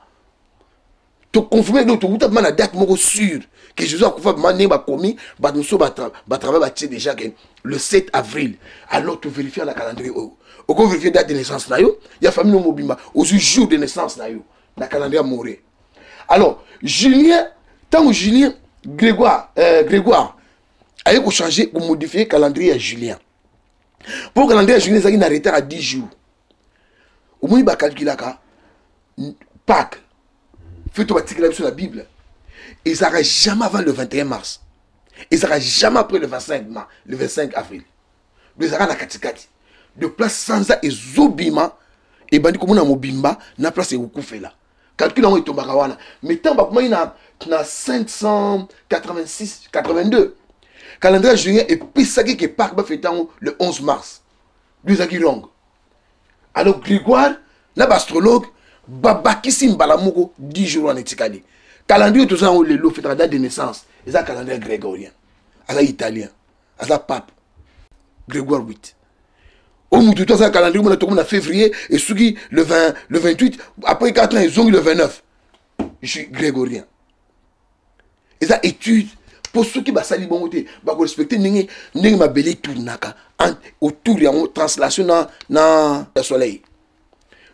Toconfirme, donc tokuta vraiment na date moko sûre que Jésus akufa vraiment ndenge bakomi. Bato mosusu batravaille, batie déjà que le 7 avril. Alors tovérifie na calendrier oyo, okovérifie date de naissance na yo, ya famille no mobimba, ozwi jour de naissance na yo na calendrier ya Moré. Alors Julien, ntango Julien, Grégoire aye kochanger, komodifie calendrier ya Julien, mpo calendrier ya Julien ezalaki na retard ya 10 jours. Omoni, bakalkulaka Pâques, fête to batikela biso na Bible, ezalaka jamais avant le 21 mars, ezalaka jamais après le 25 mars, le 25 avril. Donc ezalaka na katikati de place. Sanza ezobima, ebandi komona mobimba na place ekokufela, calcul yango etombaka wana. Mais ntango bakomaki na 586 82, calendrier julien epesaki ke Pâques bafete yango le 11 mars. Do ezalaki wrong. Alors Grégoire na baastrologue Babakisi mbala moko 10 jours wana etikali. Calendrier toza yango lelo, fetaka date de naissance eza calendrier grégorien. Aza italien, aza pape Grégoire 8. Oyo motu to aza calendrier mona tokomi na février esuki le 20, le 28, après 4 ans ezongi le 29. Je suis grégorien. Eza étude mpo soki basali bongo te, bakorespecte ndenge ndenge mabele etournaka autour yango, translation na ya soleil.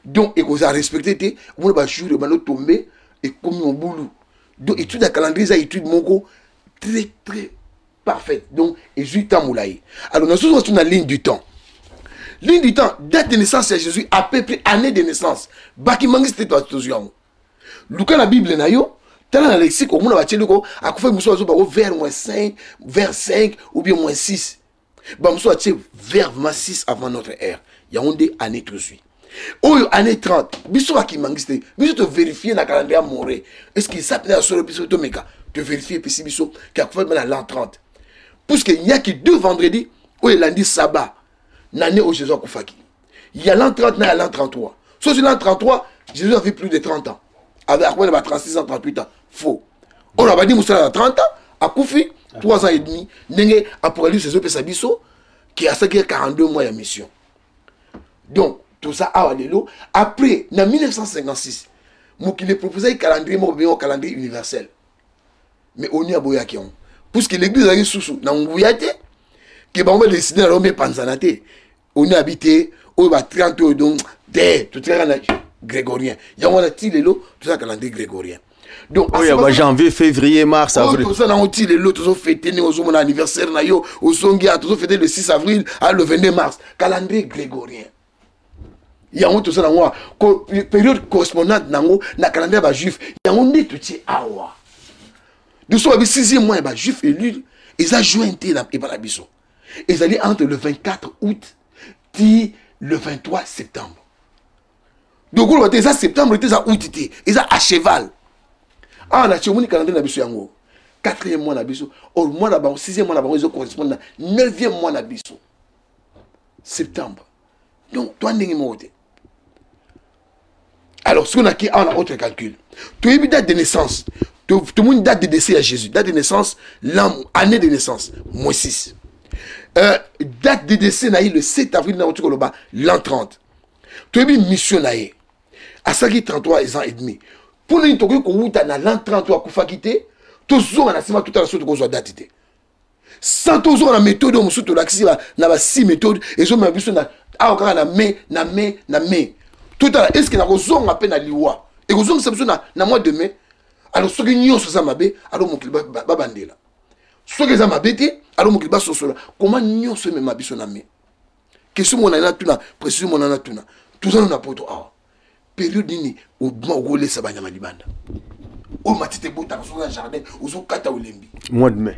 Donc ekozala respecte te, omona bajour ebanda otombe, ekomi mobulu. Donc étude ya calendrier eza étude moko très très parfaite, donc ezwi temps molai. Alors nazozoka so na ligne du temps. Ligne du temps, date de naissance ya Jésus, à peu près année de naissance, bakimangisi te, tozwi yango. Luka na Bible na yo, tala na lexique, omona batieli ko akufaki. Mosusu azoba ko vers moins 5, vers 5 ou bien moins 6. Bamosusu atie vers moins 6 avant notre ère. Yango nde année tozwi oyo, année 30. Biso bakimangisi te, biso toverifie na calendrier ya more. Est ce que eza mpenza ya solo? Biso tomeka toverifie, epesi biso ke akufaki na l'an 30, puisque nyaki deux vendredi oyo elandi sabbat na année oyo Jésus akufaki, ya l'an 30 na ya l'an 33. Soki l'an 33, Jésus avait plus de 30 ans, akomi na ba 36 ans, 38 ans. Faux. Oyo abandi mosala na 30 ans, akufi 3 ans et demi. Ndenge Apocalypse ezopesa biso ke asalaki 42 mois ya mission. Donc toza awa lelo. Après, na 1956, mokili eproposaki calendrier moko bengo calendrier universel, mais ONU aboyaki yango, puisque l'église ezalaki susu na nguya te ke bango badeside na bango epanzana te. ONU abi te oyo ba 30 oyo, donc te, totikaka na grégorien. Yango wana ti lelo toza calendrier grégorien. Donc oyo ya ba janvier, février, mars, avril. Toza nango ti lelo. Tozofete ndenge ozomona anniversaire na yo, ozongi a tozofete le 6 avril a le 22 mars. Calendrier grégorien yango toza nango, période correspondante nango na calendrier ya bajuif, yango nde totie awa. Biso babi sixième mois ya bajuif élu eza juin te, epa na biso ezali entre le 24 août ti le 23 septembre. Donc oloba te eza septembre te, eza août te, eza à cheval awa na tie. Omoni calendrier na biso yango, quatrième mois na biso, or mois na bango, sixième mois na bango ezocorrespondre na neuvième mois na biso, septembre. Donc toa ndenge moko te. Alors soki naki awa na autre calcul, toyebi date de naissance, tomoni date de décès ya Jésus. Date de naissance, l'an, année de naissance moins 6, date de décès na ye le 7 avril na oti koloba l'an 30. Toyebi mission na ye, asalaki 33 ans et demi. Mpo nini tokoki kowuta na l'an 30 oyo akufaki te, tozonga na nsima, totala soki tokozwa date te, sans tozonga na méthode oyo mosusu tolakisi na ba six méthode ezomema biso na awa kaka na mai, na mai, na mai. Totala est ce que nakozonga mpe na liwa ekozongisa biso na mois de mai. Alors soki nyonso eza mabe, alors mokili babandela. Soki eza mabe te, alors mokili basosola koma nyonso emema biso na mai. Question mona natuna, précision mona natuna: toza no na poto awa, période nini obima okolesa banyama libanda oyo matiti ebotaka? Soki na jardin ozokata, olembi. Mois de mai.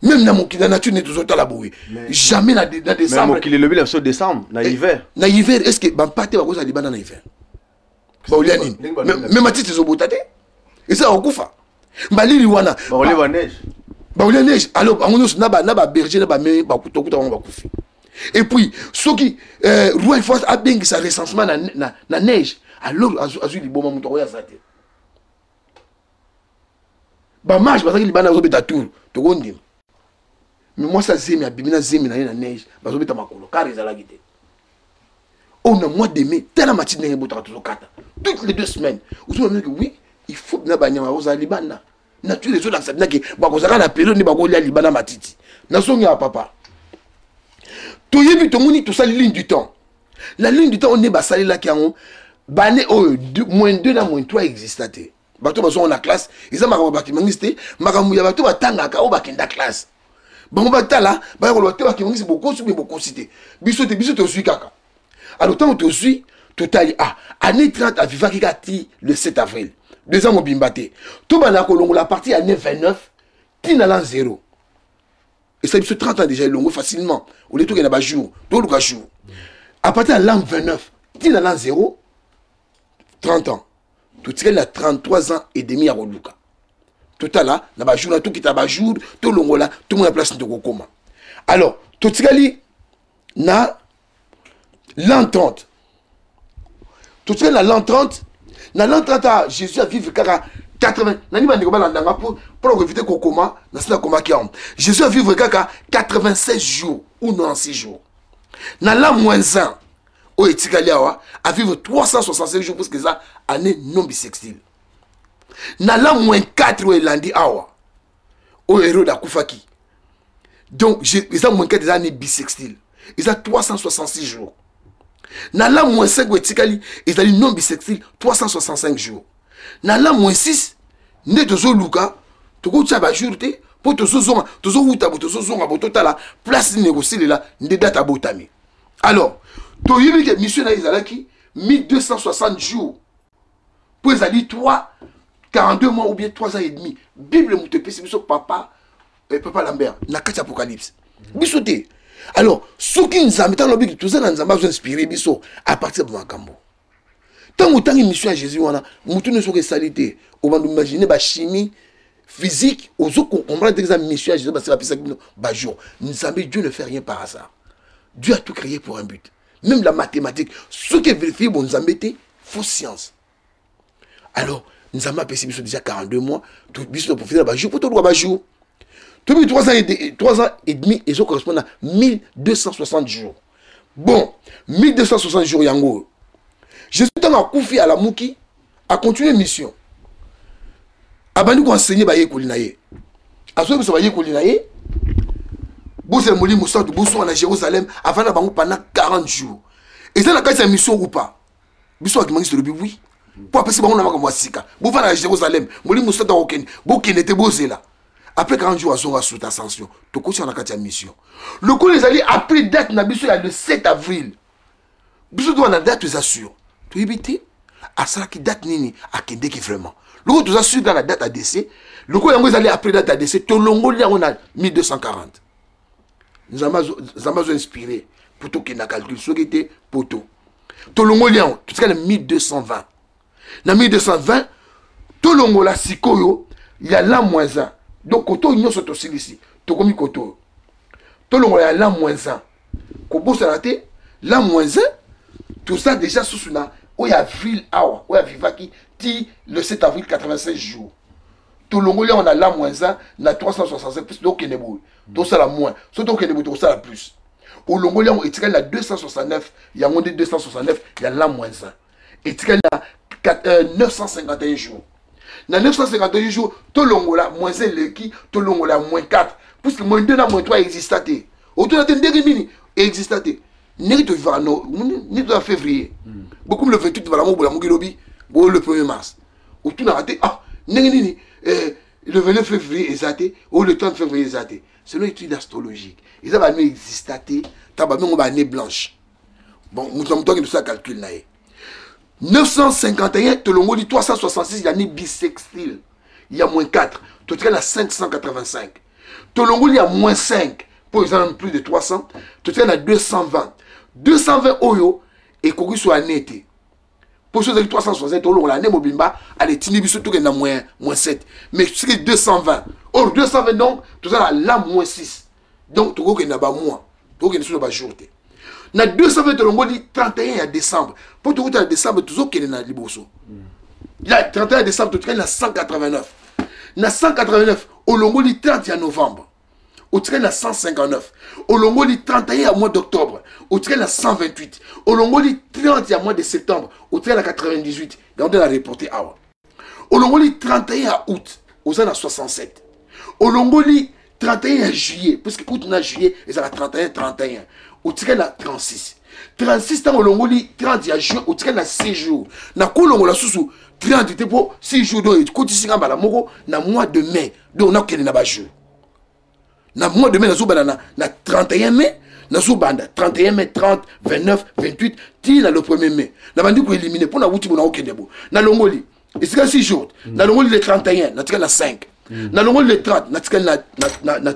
Même na mokili, na nature nde tozotala boye, jamais na décembre. Mokili elobi na biso décembre na hiver. Na hiver, est ce que bampate bakozala libanda na hiver? Baolia nini? Me matiti ezobota te, eza kokufa malili wana. Baolia baneige. Baolia neige. Alors bango nyonso na baberger na bame, tokuta bango bakufi. Et puis soki roi, il faut abengisa recensement na neige, alors azwi liboma, moto akoya aza te. Bamages bazalaki libanda, bazobeta tour, tokondima. Mais mwasi azemi, abimi na zemi na ye na neige, bazobeta makolo, car ezalaki te. Oyo na mois de mai, tala matiti ndenge ebotaka, tozokata toutes les 2 semaines. Ozomona que oui, il faut na banyama bakozala libanda. Nature ezolakisa binake bakozalaka na période nde bakolia libanda matiti. Nazongi ya papa, toyebi, tomoni, tosali ligne du temps. La ligne du temps oyo nde basalelaki yango bane oyo, moins 2 na moins 3 exista te. Bato bazonga na classe, eza makambo bakimangisi te, makambo ya bato batangaka oyo bakenda classe. Bango batala, baya koloba te bakimangisi bokosi mpe bokosi te. Biso te, biso tozwi kaka. Alors ntango tozwi, totali, ah, année 30 avivaki kaka ti le 7 avril, 2 ans mobimba te. Tobanda kolongola partie ya année 29 ntina l'an 0, esali biso 30 ans déjà, elongo facilement. Olie tokende bajour, toluka jour à partir ya l'an 29 ntina l'an 0, 30 ans. Totikali na 33 ans et demi ya koluka. Totala na bajour na tokita bajour, tolongola, tomona place tokokoma. Alors totikali na l'an 30. Totikali na l'an 30. Na l'an 30 a Jésus avivre kaka 80. Nani bandeko balanda nga mpo mpona koevite kokoma nasi nakomaki yango. Jésus avivre kaka 96 jours ou 96 jours. Na l'an moins 1 oyo etikali awa, avivre 365 jours puisque eza année non bissextile. Na l'an moins 4 oyo elandi awa, oyo Hérode akufaki, donc eza moins 4, eza année bissextile, eza 366 jours. Na l'an moins 5 oyo etikali ezali non bissextile, 365 jours. Na l'an moins 6 nde tozoluka, tokotia bajour te mpo tozozonga, tozowuta bo, tozozonga bo, totala place nini ekoselela nde date abotami. Alors toyebi ke mission na ye ezalaki 1260 jours, mpo ezali 3 42 mois ou bien 3 ans et demi. Bible moto epesi biso, papa, papa Lambert, na kati ya Apocalypse biso te. Alors soki Nzambe, ntango lobiki toza na Nzambe, azo inspire biso à partir ya makambo. Ntango otangi mission ya Jésus wana, motu nyonso soki esali te, obanda imagine bachimie physique, ozo comprendre te eza mission ya Jésus. Basi bapesaki bino bajour. Nzambe, Dieu ne fait rien par hasard. Dieu a tout créé pour un but, même la mathématique. Soki evérifie bo Nzambe te, fausse science. Alors Nzambe apesi biso déjà 42 mois, biso toprofite na bajour mpo toluka bajour. Toyebi 3 ans et 3 ans et demi ezo correspondre à 1260 jours. Bon, 1260 jours yango oyo, Jésus ntango akufi, alamuki, acontinue mission, abandi koenseigner bayekoli na ye. Azoyebisa bayekoli na ye: bozela Molimo Santu, bosonga na Jérusalem. Avanda bango pendant 40 jours. Eza na kati ya mission ou pas? Biso bakimangisi tolobi oui, mpo apesi bango na makambo ya sika: bovanda na Jérusalem, Molimo Santu akokende, bokende te, bozela. Après 40 jours azonga sous ascension. Tokotisa na kati ya mission lokola ezali après date na biso ya le 7 avril. Biso toza na date, eza sûr, toyebi te asalaki date nini, akendeki vraiment. Lokola toza sûr kaka na date ya décès, lokola yango ezali après date ya décès, tolongoli yango na 1240. Nzambe azo inspire po tokende na calcul. Soki te, poto tolongoli yango, totika na 1220. Na 1220 tolongola sikoyo ya l'an moins 1. Donc koto oyo nyonso tosilisi, tokomi koto oyo, tolongola ya l'an moins 1. Kobosana te, l'an moins 1 toza déjà susu na oyo avril awa, oyo avivaki ti le 7 avril, 85 jours. Tolongoli yango na l'an moins 1 na 365 plus. Tokende boye, tosala moins. So tokende boye, tokosala plus. Olongoli yango, etikali na 269. Yango nde 269 ya l'an moins 1, etikali na 951 jours. Na 951 jours tolongola moins 1 eleki, tolongola moins 4, puisque moins 2 na moins 3 exista te. Otuna te ndenge nini exista te, ndenge tovivaka no nini, toza février, bokomi le 28, balamu bolamuki lobi bo le 1er mars. Otunaka te: ah, ndenge nini le 29 février eza te, o le 30 février eza te? Selon étude astrologique, eza baannée exista te. Ta babengo baannée blanche. Bon, moto na moto akende osala calcul na ye. 951 tolongoli 366 ya année bissextile ya moins 4, totikali na 585. Tolongoli ya moins 5 mpo eza na plus de 300, totikali na 220. 220 oyo ekoki so année te, mpo so ezalaki 360, tolongola année mobimba, ale etindi biso tokende na moins 7. Mais soki 220, or 220, donc toza na la moins 6. Donc tokokende na bamois, tokokende so na bajour te. Na 220 tolongoli 31 ya décembre, mpo tokuta na décembre, tozokende na liboso ya 31 ya décembre, totikali na 189. Na 189 olongoli 30 ya novembre, otikali na 159. Olongoli 31 ya mois d'octobre, otikali na 128. Olongoli 30 ya mois de septembre, otikali na 98. Yango nde na reporte awa. Olongoli 31 ya août, oza na 67. Olongoli 31 ya juillet, puisque août na juillet ezalaka 31 31, otikali na 36. 36, ntango olongoli 30 ya juin, otikali na 6 jours. Nakolongola susu 30 te mpo 6 jours, donc ekotisi nga mbala moko na mois de mai. Donc nakokende na bajour na mois de mai, nazobanda na 31 mai. Nazobanda 31 mai, 30, 29, 28, ti na le 1er mai. Nabandi koélimine mpo nawuti bo, nakokende bo, nalongoli esika 6 jours. Nalongoli le 31, natikali na 5. Nalongoli le 30, natikali na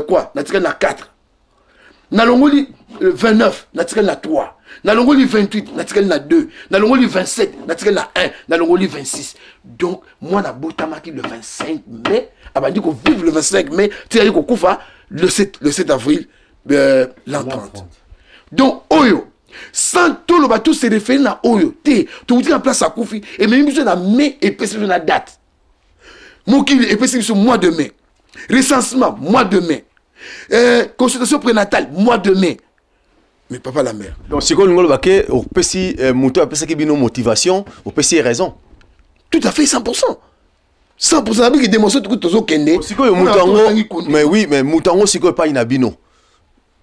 quoi, natikali na 4. Nalongoli 29, natikali na 3. Nalongoli 28, natikali na 2. Nalongoli 27, natikali na 1. Nalongoli 26. Donc mwana abotamaki le 25 mai, abandi kovivre le 25 mai, ti ayi kokufa le 7, le 7 avril, l'an 30. Donc oyo Sans toloba to se référer na oyo te, towuti na place akufi, ememi biso na mai, epesi biso na date. Mokili epesi biso mois de mai, recensement mois de mai, consultation prénatale mois de mai. Mais papa la mère. Donc sikoyo olingi oloba ke opesi moto apesaki bino motivation, opesi ye raison. Tout à fait, 100%. 100% nabiki démonstration tuku tozokende. Sikoyo moto yango, mais oui, mais moto yango sikoyo epai na bino,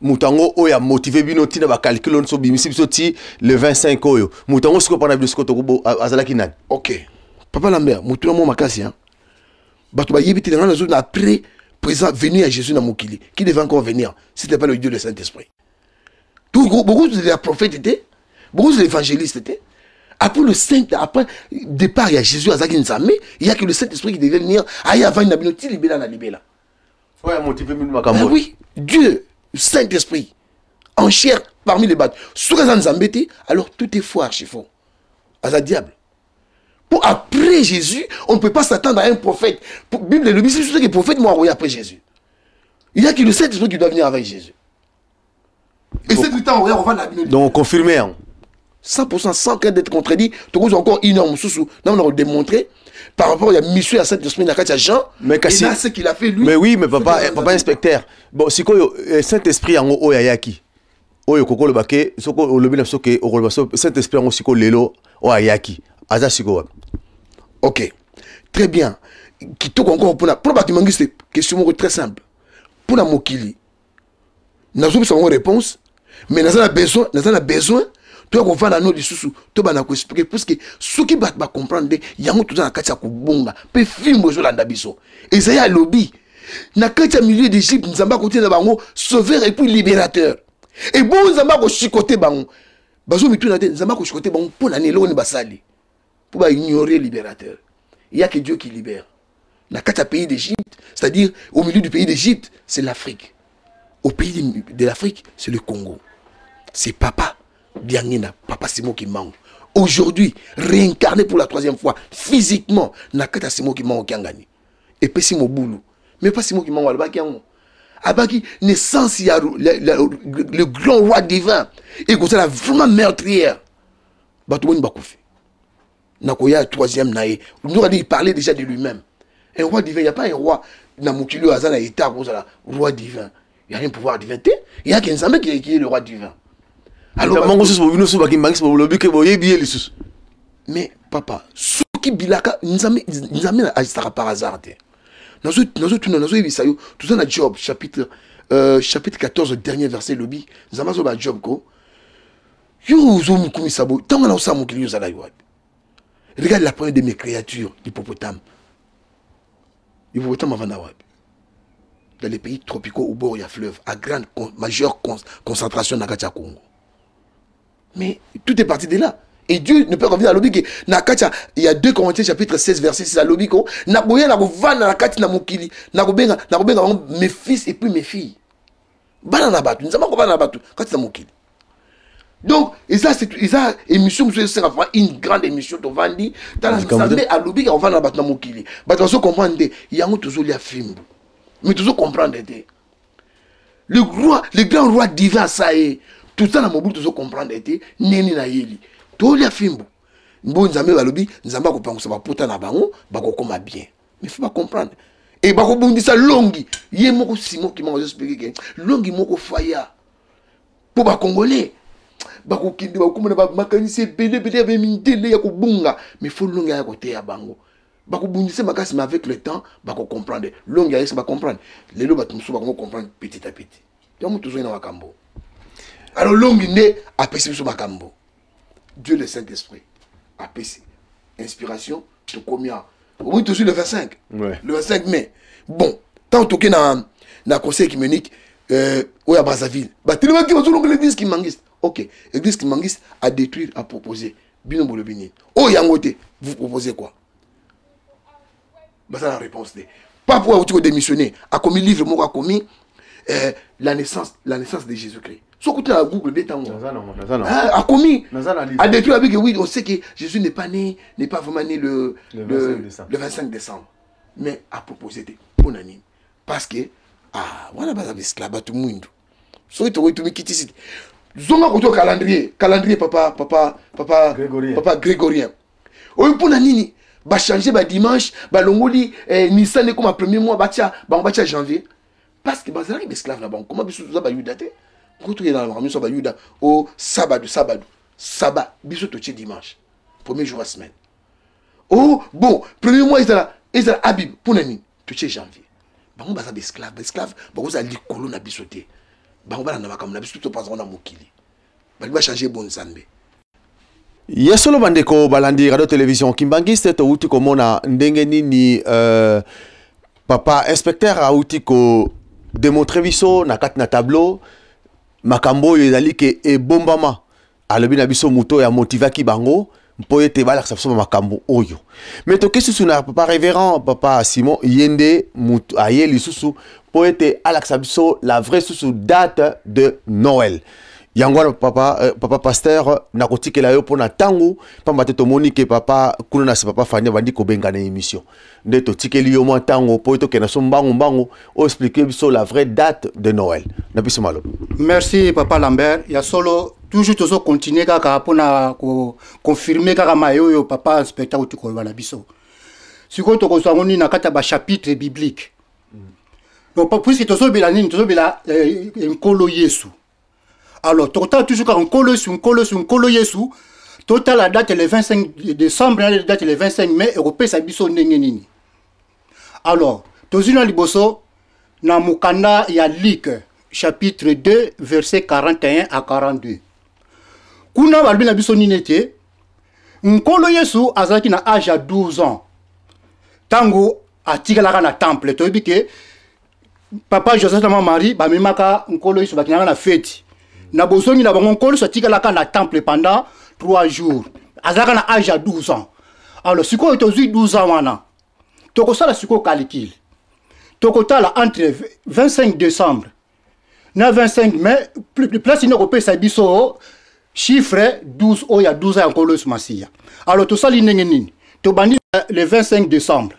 moto yango oyo amotive bino ntina bacalcule nyonso obimisi biso ti le 25 oyo, moto yango sikoyo mpona bino sikoyo tokobo azalaki nani? Ok, papa Lambert, motu na mwa makasi, hein? Bato bayebi te nanga nazo na après présent venu à Jésus na mokili, qui devait encore venir si c'était pas le Dieu le Saint-Esprit. Beaucoup de la prophète était, beaucoup de l'évangéliste était. Après le Saint, après départ, il y a Jésus azaki Nzambe, il y a que le Saint-Esprit qui devait venir. Aïe avant il n'a ti libela na libela. Ouais, motivé bino makambo. Ah oui, Dieu, Saint-Esprit, en chair parmi les bateaux. Soki aza Nzambe te, alors tout est faux, archi faux. Aza diable. Pour après Jésus, on ne peut pas s'attendre à un prophète. Pour Bible le dit, c'est que le prophète m'a envoyé après Jésus. Il y a que le Saint-Esprit qui doit venir avec Jésus. Et c'est tout le temps, on va la Bible. Donc, confirmé, hein. 100% sans crainte d'être contredit. Tu as encore une heure, mosusu. Non, on a démontré par rapport à la mission à Saint-Esprit, à Jean. Mais et là, ce qu'il a fait, lui. Mais oui, mais papa, papa inspecteur. Bon, si quoi, Saint-Esprit en haut, ayaki. Oyo koko le baké, soko le bina soke, okolo baso Saint-Esprit en siko lelo, o ayaki. Aza siko wapi? Ok. Très bien. Kitoko encore pour la pour bato mangi, c'est question moko très simple. Pour la mokili. Nazo bisa bango réponse, mais naza na besoin, naza na besoin to ya kovanda no lisusu, to bana ko expliquer, puisque soki bato ba comprendre nde yango toza na kati ya kobonga mpe fimbo ezolanda biso. Esaïe alobi na kati ya milieu d'Égypte, Nzambe akotinda bango sauveur et puis libérateur. Et bon, Nzambe akochicote bango. Bazo mituna te, Nzambe akochicote bango mpo na nini, eloko nini basali mpo ba ignorer libérateur. Il y a que Dieu qui libère. Na kati ya pays d'Égypte, c'est-à-dire au milieu du pays d'Égypte, c'est l'Afrique. Au pays de l'Afrique, c'est le Congo. C'est papa Diangenda, papa Simon Kimbangu. Aujourd'hui, réincarné pour la troisième fois, physiquement, na kati ya Simon Kimbangu Kiangani. Et puis Simon Boulou. Mais pas Simon Kimbangu, alobaki yango. Abaki, naissance, il y a le grand roi divin. Et comme ça, la vraiment meurtrière. Bato boni bakufi. Nakoya troisième nae. Nous avons dit, il parlait déjà de lui-même. Un roi divin, il n'y a pas un roi na mokili oyo aza na état kozala roi divin. Il y a un pouvoir divin te. Il y a qu'un Nzambe qui est le roi divin. Alors, mango susu bobino susu bakimbangisi bolobi ke boyebi ye lisusu. Mais papa, soki bilaka Nzambe, Nzambe agissera par hasard te. Nazo, nazo tuna, nazo yebisa yo, toza na Job chapitre 14 dernier verset lobi, Nzambe azo ba Job ko. Yo ozo mukumisa bo, tango na osala mokili yo ozala yo wapi? Regarde la première de mes créatures, l'hippopotame. L'hippopotame avanda wapi? Dans les pays tropicaux au bord ya fleuve, à grande majeure concentration na kati ya Congo. Mais tout est parti de là. Et Dieu ne peut revenir à l'obi que na kati ya, il y a 2 Corinthiens chapitre 16 verset 6 à l'obi ko, na boya na kovanda na kati na mokili, na kobenga, na kobenga bango mes fils et puis mes filles. Bana na batu, nzambe ko bana na batu kati na mokili. Donc, et ça, c'est, et ça, émission, monsieur, c'est vraiment une grande émission, tovandi. Dans la Likambo te. Nzambe à l'obi, on va na batu na mokili. Batu bazo comprendre te, yango tozo lia fimbu. Mais tozo comprendre te. Le roi, le grand roi divin, ça est. Tout ça, na mobulu, tozo comprendre te, neni na yeli. Tolia fimbu. Mbo Nzambe balobi, Nzambe akopangusa bapota na bango, bakokoma bien. Mais faut pas comprendre. Et bakobundisa longi. Ye moko Simon qui m'a expliqué que longi moko faya. Po ba Congolais, bakokende, bakokoma na ba makanisi ebele, ebele ya ba mindele ya kobunga. Mais faut longi ya koteya bango. Bakobundisa makasi, mais avec le temps, bakocomprendre. Longi ya yesa ba comprendre. Lelo bato mosusu bako comprendre petit à petit. Yango tozongi na makambo. Alors longi nde apesi biso makambo. Dieu le Saint-Esprit apesi inspiration tokomi awa. Oui, toujours le 25. Le 25 mai. Bon, tant toke na conseil œcuménique oyo ya Brazzaville. Ba telemaki bazolonga l'église kimbanguiste. Ok, l'église kimbanguiste a détruit, a proposé. Bino bolobi nini? Oh, yango te, vous proposez quoi? Bah, ça la réponse te. Pas pour avoir démissionné. A commis livre moko, a commis la naissance de Jésus-Christ. Soki tu as Google, bien tango. Naza nango, naza nango. Ah, a commis. Naza na livre. A détruit avec oui, on sait que Jésus n'est pas né, n'est pas vraiment né Le 25 décembre. le 25 décembre. Mais a proposé de pour nani. Parce que, ah, voilà, bah, esclave tout mundo. Soki to to mikiti. Zonga koto calendrier, calendrier papa papa papa Grégorien. Papa Grégorien. Oyo mpona nini bachange badimanche, balongoli nisan ekoma premier mois, batia bango batia janvier, parce que bazalaki baesclave na bango. Koma biso toza bayuda te, kotokenda na makambo nyonso ya bayuda o sabadu sabadu saba, biso totie dimanche premier jour ya semaine. Oh bon, premier mois ezala Abib, mpona nini totie janvier? Bango baza baesclave, baesclave bakozala likolo na biso te. Bango balanda makambo na biso, topanzango na mokili, balingi bachange bo Nzambe. Ya solo, bandeko balandi radio télévision Kimbangiste, touti komona ndenge nini papa inspecteur auti kodémontrer biso na kati na tableau makambo oyo ezali ke ebombama. Alobi na biso moto oyo amotivaki bango mpo ete balakisa biso makambo oyo. Me toke susu na papa révérend, papa Simon, ye nde moto aye lisusu mpo ete alakisa biso la vraie susu date de Noël. Yango wana, papa pasteur, nakotikela yo mpona ntango, pamba te tomoni ke papa kuna na se, papa Fani, abandi kobenga na émission. Nde totikeli yo mwa ntango mpo tokenda so mbangu mbangu, oexpliquer biso la vraie date de Noël. Na biso maloba. Merci, papa Lambert. Ya solo, toujours tozocontinue kaka mpona koconfirme kaka maye oyo papa inspecteur auti koloba na biso. Sikoyo tokozwa yango nini na kati ya bachapitre biblique? Donc puisque tozobela nini, tozobela Nkolo Yesu, alors tokotala toujours kaka Nkolo Yesu, Nkolo Yesu, Nkolo Yesu. Totala date le 25 décembre na date le 25 mai, ekopesa biso ndenge nini? Alors tozwi na liboso na mokanda ya Luc, chapitre 2, verset 41 à 42. Kuna balobi na biso nini? Ete Nkolo Yesu azalaki na age ya 12 ans ntango atikalaka na temple. Toyebi ke papa Joseph na mama Marie bamemaka Nkolo Yesu, bakendaka na feti. Na bozongi na bango, Nkolo Yesu atikalaka na temple pendant 3 jours. Azalaka na age ya 12 ans. Alors sikoyo tozwi 12 ans wana, tokosala sikoyo calcul. Tokotala entre 25 décembre na 25 mai, place nini okopesa biso chiffre 12 oyo ya 12 ans ya Nkolo Yesu Masiya? Alors tosali ndenge nini? Tobandi le 25 décembre,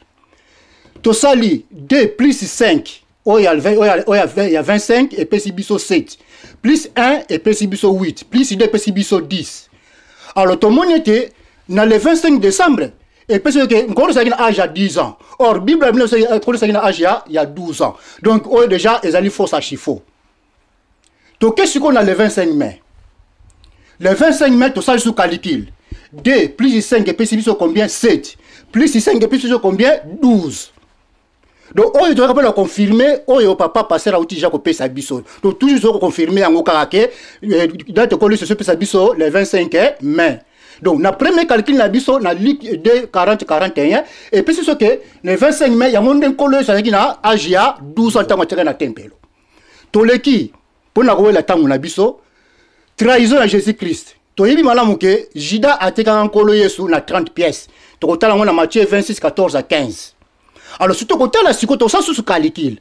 tosali 2 plus 5 oyo ya 25 epesi biso 7, plus 1 epesi biso 8, plus 2 epesi biso 10. Alors tomoni ete na le 25 décembre epesi ete Nkolo ezalaki na age ya 10 ans. Or Bible Nkolo ezalaki na age ya 12 ans. Donc oyo déjà ezali fausse, archi faux. Toke sikoyo na le 25 mai. Le 25 mai, tosali su calcul: 2 plus 5 epesi biso combien? 7. Plus 5 epesi biso combien? 12. Donc oyo toyaka mpona confirme oyo papa pasteur auti déjà kopesa biso. Donc toujours tozoka confirme yango kaka ke date Nkolo Yesu epesa biso le 25 mai. Donc na premier calcul na biso na Luc 2 40 41 epesi biso ke le 25 mai yango nde Nkolo Yesu azalaki na age ya 12 ans ntango atiaka na tempelo. Toleki mpona kowela ntango na biso, trahison ya Jésus Christ. Toyebi malamu ke Judas atekaka Nkolo Yesu na 30 pièces. Tokotala yango na Matthieu 26 14 à 15. Alors surtout kotala sikoyo, tosala susu calcul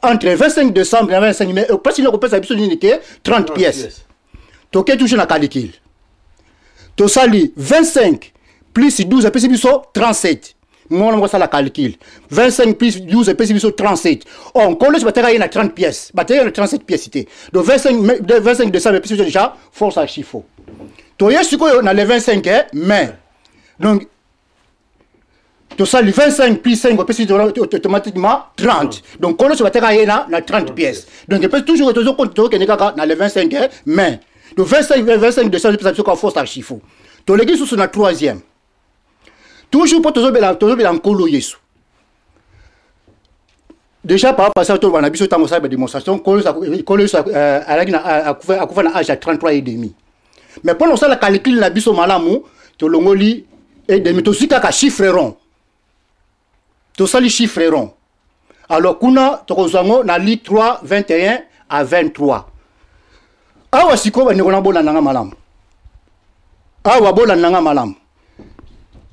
entre 25 décembre na 25 mai, place nini kopesa biso nini ke 30 pièces? Toke toujours na calcul, tosali 25 plus 12 epesi biso 37. Mwana moko asala calcul: 25 plus 12 epesi biso 37. Or Nkolo Yesu bateka ye na 30 pièces, bateka ye na 37 pièces te. Donc 25 décembre epesi biso déjà fausse, archi faux. Toye sikoyo na le 25 mai. Donc tosali 25 plus 5 opesi automatiquement 30. Donc Nkolo Yesu bateka ye na 30 pièces. Donc epesi toujours, tozokende kaka na le 25 mai. Donc 25 décembre epesa biso kaka fausse, archi faux. Toleki susu na troisième, toujours mpo tozobela Nkolo Yesu. Déjà par rapport à ça, toloba na biso ntango osala badémonstration, Nkolo Yesu alaki akufa na age ya 33 et demi. Mais mpona kosala calcul na biso malamu, tolongoli et demi, tozwi kaka chiffre rond. Tosali chiffre rond. Alors kuna tokozwa yango na Luc 3 21 à 23. Awa sikoyo, bandeko na bolanda nga malamu, awa bolanda nga malamu.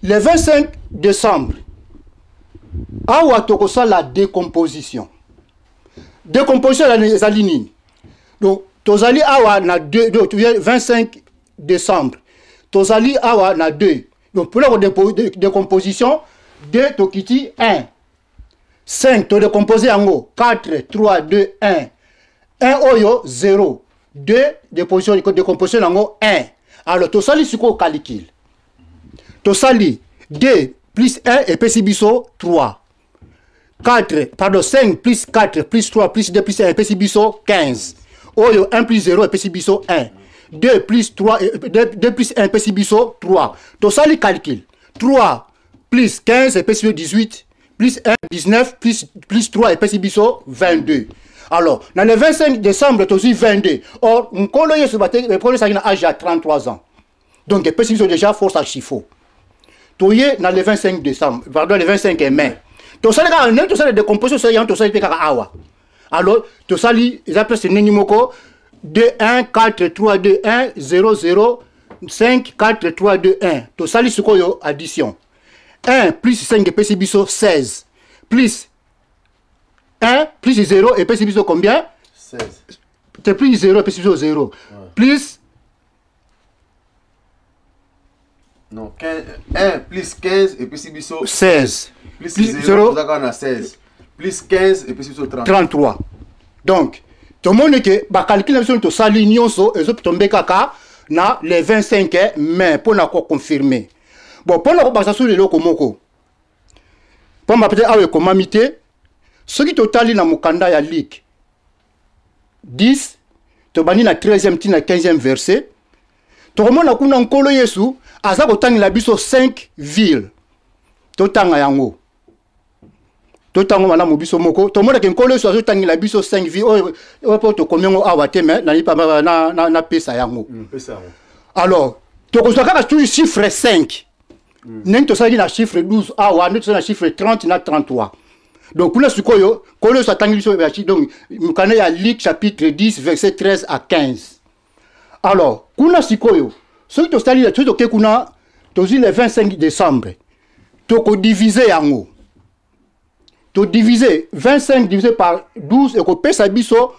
Le 25 décembre awa tokosala décomposition. Décomposition ezali nini? Donc tozali awa na 2, 25 décembre, tozali awa na 2. Donc mpona décomposition, 2 tokiti 1, 5 todécompose yango 4, 3, 2, 1, 1 oyo 0, 2 déposition décomposition nango 1. Alors tosali sikoyo calcul, tosali 2 plus 1 epesi biso 3, 4, pardon, 5 plus 4 plus 3 plus 2 plus 1 epesi biso 15. Oyo 1 plus 0 epesi biso 1, 2 plus 3, 2 plus 1 epesi biso 3. Tosali calcul, 3 plus 15 epesi biso 18, plus 1 19, plus 3 epesi biso 22. Alors na le 25 décembre tozwi 22. Or Nkolo Yesu nkolo ezalaki na age ya 33 ans, donc epesi biso déjà force ya chiffre. Toye na le 25 décembre, pardon, le 25 mai, tosali kaka ndenge tosali décomposition, tosali yango, tosali mpe kaka awa. Alors tosali, eza presque ndenge moko: 2 1 4 3 2 1 0 0 5 4 3 2 1. Tosali sikoyo addition: 1 plus 5 epesi biso 16, plus 1 plus 0 epesi biso combien? 16. Te, plus 0 epesi biso 0, plus Non, 15, 1 plus 15 epesi biso 16. Plus plus 0, 0. Tozaka na 16 plus 15 epesi biso 30. 33. Donc tomoni ke bacalcul na biso tosali nyonso ezotombe kaka na le 25 mai. Mpona koconfirmer, bon, mpona kobakisa so eloko moko, pamba peut-être awa ekomami te, soki totali na mokanda ya Luc 10, tobandi na 13e ntina 15e verset, tokomona kuna Nkolo Yesu aza kotangela biso 5 ville. Totanga yango, totango malamu biso moko, tomonake Nkolo Yesu azotangela biso 5 ville oyo mpo tokomi yango awa te, me nayi napesa yango. Pesa yango. Alors tokozwa kaka toujours chiffre 5, ndenge tosalaki na chiffre 12 awa, ndenge tosali na chiffre 30 na 33. Donc kuna sikoyo Nkolo Yesu atangi biso, donc mokanda ya Luc chapitre 10, verset 13 à 15. Alors kuna sikoyo, soki tosali, soki toke kuna, tozwi le 25 décembre, tokodivise yango, todivise 25 divisé par 12 ekopesa biso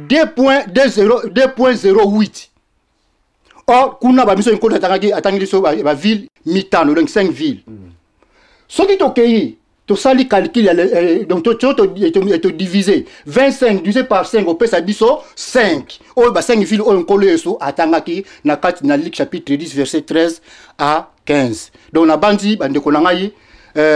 2.08. Or kuna babiso Nkolo atangaki, atangi biso baville mitano, donc 5 villes. Soki tokei tosali calcul, donc todivise 25 divisé par 5 opesa biso 5, oyo ba 5 ville oyo Nkolo Yesu atangaki na kati na Luc chapitre 10, verset 13 à 15. Donc nabandi, bandeko na ngai,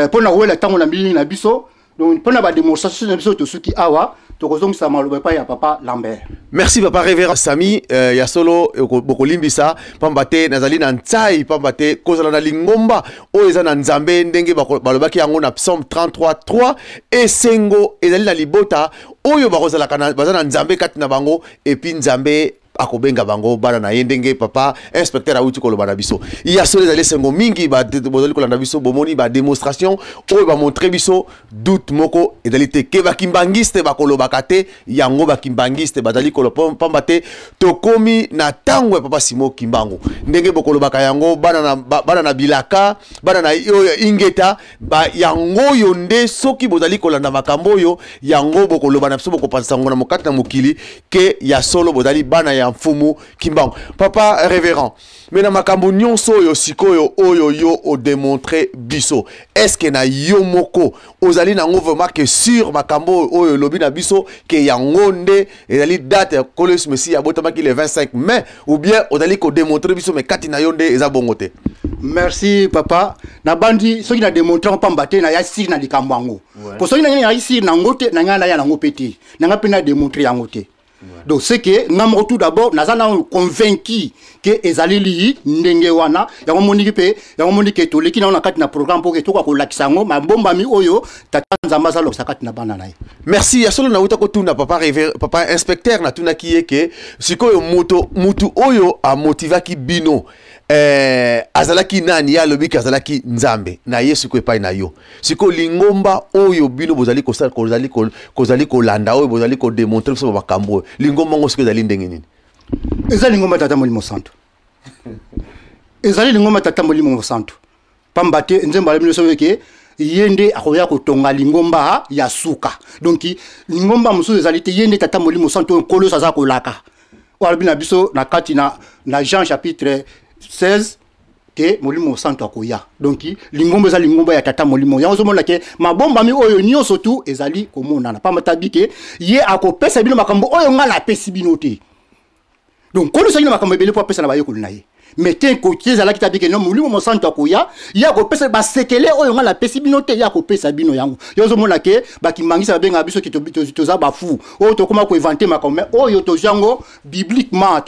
mpo na kowela ntango na mingi na biso, donc mpo na badémonstration na biso, tosuki awa. Tokozongisa maloba epai ya papa Lambert. Merci, papa révérend Sami. Ya solo, bokolimbisa, pamba te nazali na ntai, pamba te kozala na lingomba oyo eza na Nzambe, ndenge balobaki yango na Psaume 33 3: esengo ezali na libota oyo bakozalaka baza na Nzambe kati na bango, et puis Nzambe akobenga bango bana na ye. Ndenge papa inspecteur awuti koloba na biso, ya solo ezali esengo mingi. Bozali kolanda biso, bomoni badémonstration oyo bamontre biso, doute moko ezali te ke bakimbangiste bakolobaka te yango. Bakimbangiste bazali koloba, pamba te tokomi na ntango ya papa Simo Kimbangu. Ndenge bokolobaka yango, bana na bilaka, bana na oyo ingeta yango oyo nde. Soki bozali kolanda makambo oyo, yango bokoloba na biso, bokopanzisa yango na mokati na mokili ke ya solo bozali bana ya Mfumu Kimbangu. Papa révérend, me na makambo nyonso oyo sikoyo oyo yo odémontre biso, est-ce na yo moko ozali nango vraiment ke sur makambo oyo elobi na biso ke yango nde ezali date ya Nkolo Yesu Mesi abotamaki le 25 mai, ou bien ozali kodémontre biso, me kati na yo nde eza bongo te? Merci, papa. Nabandi soki na démontre yango, pamba te naya sûr na likambo yango. Po soki na ngai nayaki sûr nango te, na ngai naya nango mpe te, na ngai mpe na démontre yango te. Donc c'est que nga moko tout d'abord naza na convaincu ke ezali li ndenge wana. Yango moniki mpe, yango moniki toleki nango na kati na programme mpo ke tokoka kolakisa yango mabombami oyo Tata Nzambe azalokisa kati na bana na ye. Merci. Ya solo, nauta kotuna papa papa inspecteur, natunaki ye ke sikoyo moto, mutu oyo amotivaki bino, azalaki nani? Ye alobiki azalaki Nzambe na ye. Sikoyo epai na yo, sikoyo lingomba oyo bino bozali kosala, kozali kolanda, oyo bozali kodémontre biso makambo oyo, lingomba yango sikoyo ezali ndenge nini? Eza lingomba Tata Molimo Santo, ezali lingomba Tata Molimo Santo, pamba te Nzembo alobi nyonso eke ye nde akoya kotonga lingomba ya suka. Donc lingomba mosusu ezali te, ye nde Tata Molimo Santo oyo Nkolo nyonso aza kolaka, oyo alobi na biso na kati na Jean chapitre 16 ke Molimo Santo akoya. Donc lingomba eza lingomba ya Tata Molimo. Yango ozomona ke mabombami oyo nyonso tu ezali komonana, pamba tabi ke ye akopesa bino makambo oyo ngai napesi bino te. Donc Nkolo ezalaki na makambo ebele mpo apesa na bayekoli na ye, mais te nkoki ezalaki te abike no Molimo Mosantu akoya, ye akopesa basekele oyo ngai napesi bino te, ye akopesa bino yango. Yo ozomona ke bakimbangisa babengaka biso ke toza bafu oyo tokóma koinventer makambo, mais oyo tozwi yango bibliquement.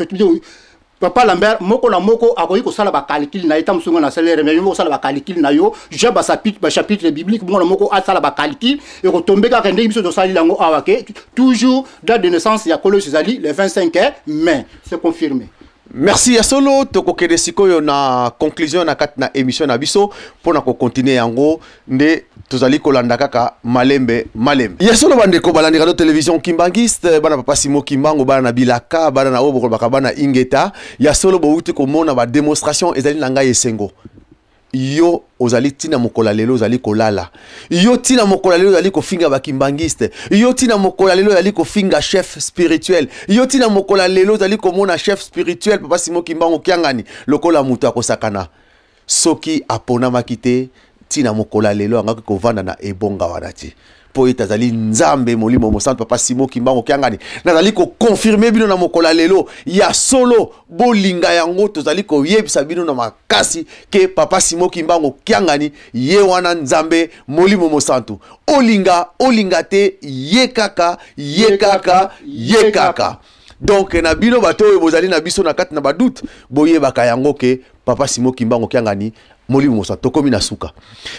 Papa Lambert, moko na moko akoki kosala bacalculs na ye. Ta mosusu nga nasali erreur, mais yo moko osala bacalculs na yo. Jean bachapitre biblique, moko na moko asala bacalculs, ekotombe kaka ndenge biso tosali yango awa ke toujours date de naissance ya Nkolo ezali le 25 mai, c'est confirmé. Merci. Ya solo, tokokende sikoyo na conclusion na kati na émission na biso mpona kocontinuer yango nde tozali kolanda kaka malembe malembe. Ya solo, bandeko balandi radio télévision Kimbangiste, bana papa Simo Kimbango, bana na bilaka, bana na oyo bokolobaka bana ingeta. Ya solo, bowuti komona badémonstration. Ezali na ngai esengo. Yo ozali ntina mokolo ya lelo ozali kolala, yo ntina mokolo ya lelo ozali kofinga bakimbangiste, yo ntina mokolo ya lelo ozali kofinga chef spirituel, yo ntina mokolo ya lelo ozali komona chef spirituel papa Simo Kimbango Kiangani lokola moto akosakana. Soki aponamaki te, ntina mokolo ya lelo angaki kovanda na ebonga wana te, mpo ete azali Nzambe Molimo Mosantu papa Simo Kimbango Kiangani. Nazali koconfirmer bino na mokolo ya lelo, ya solo, bolinga yango, tozali koyebisa bino na makasi ke papa Simo Kimbango Kiangani ye wana Nzambe Molimo Mosantu. Olinga olinga te, ye kaka, ye kaka, ye kaka. Donc na bino bato oyo bozali na biso na kati na badoutes, boyebaka yango ke papa Simo Kimbango Kiangani Molimo Mosantu. Tokomi na suka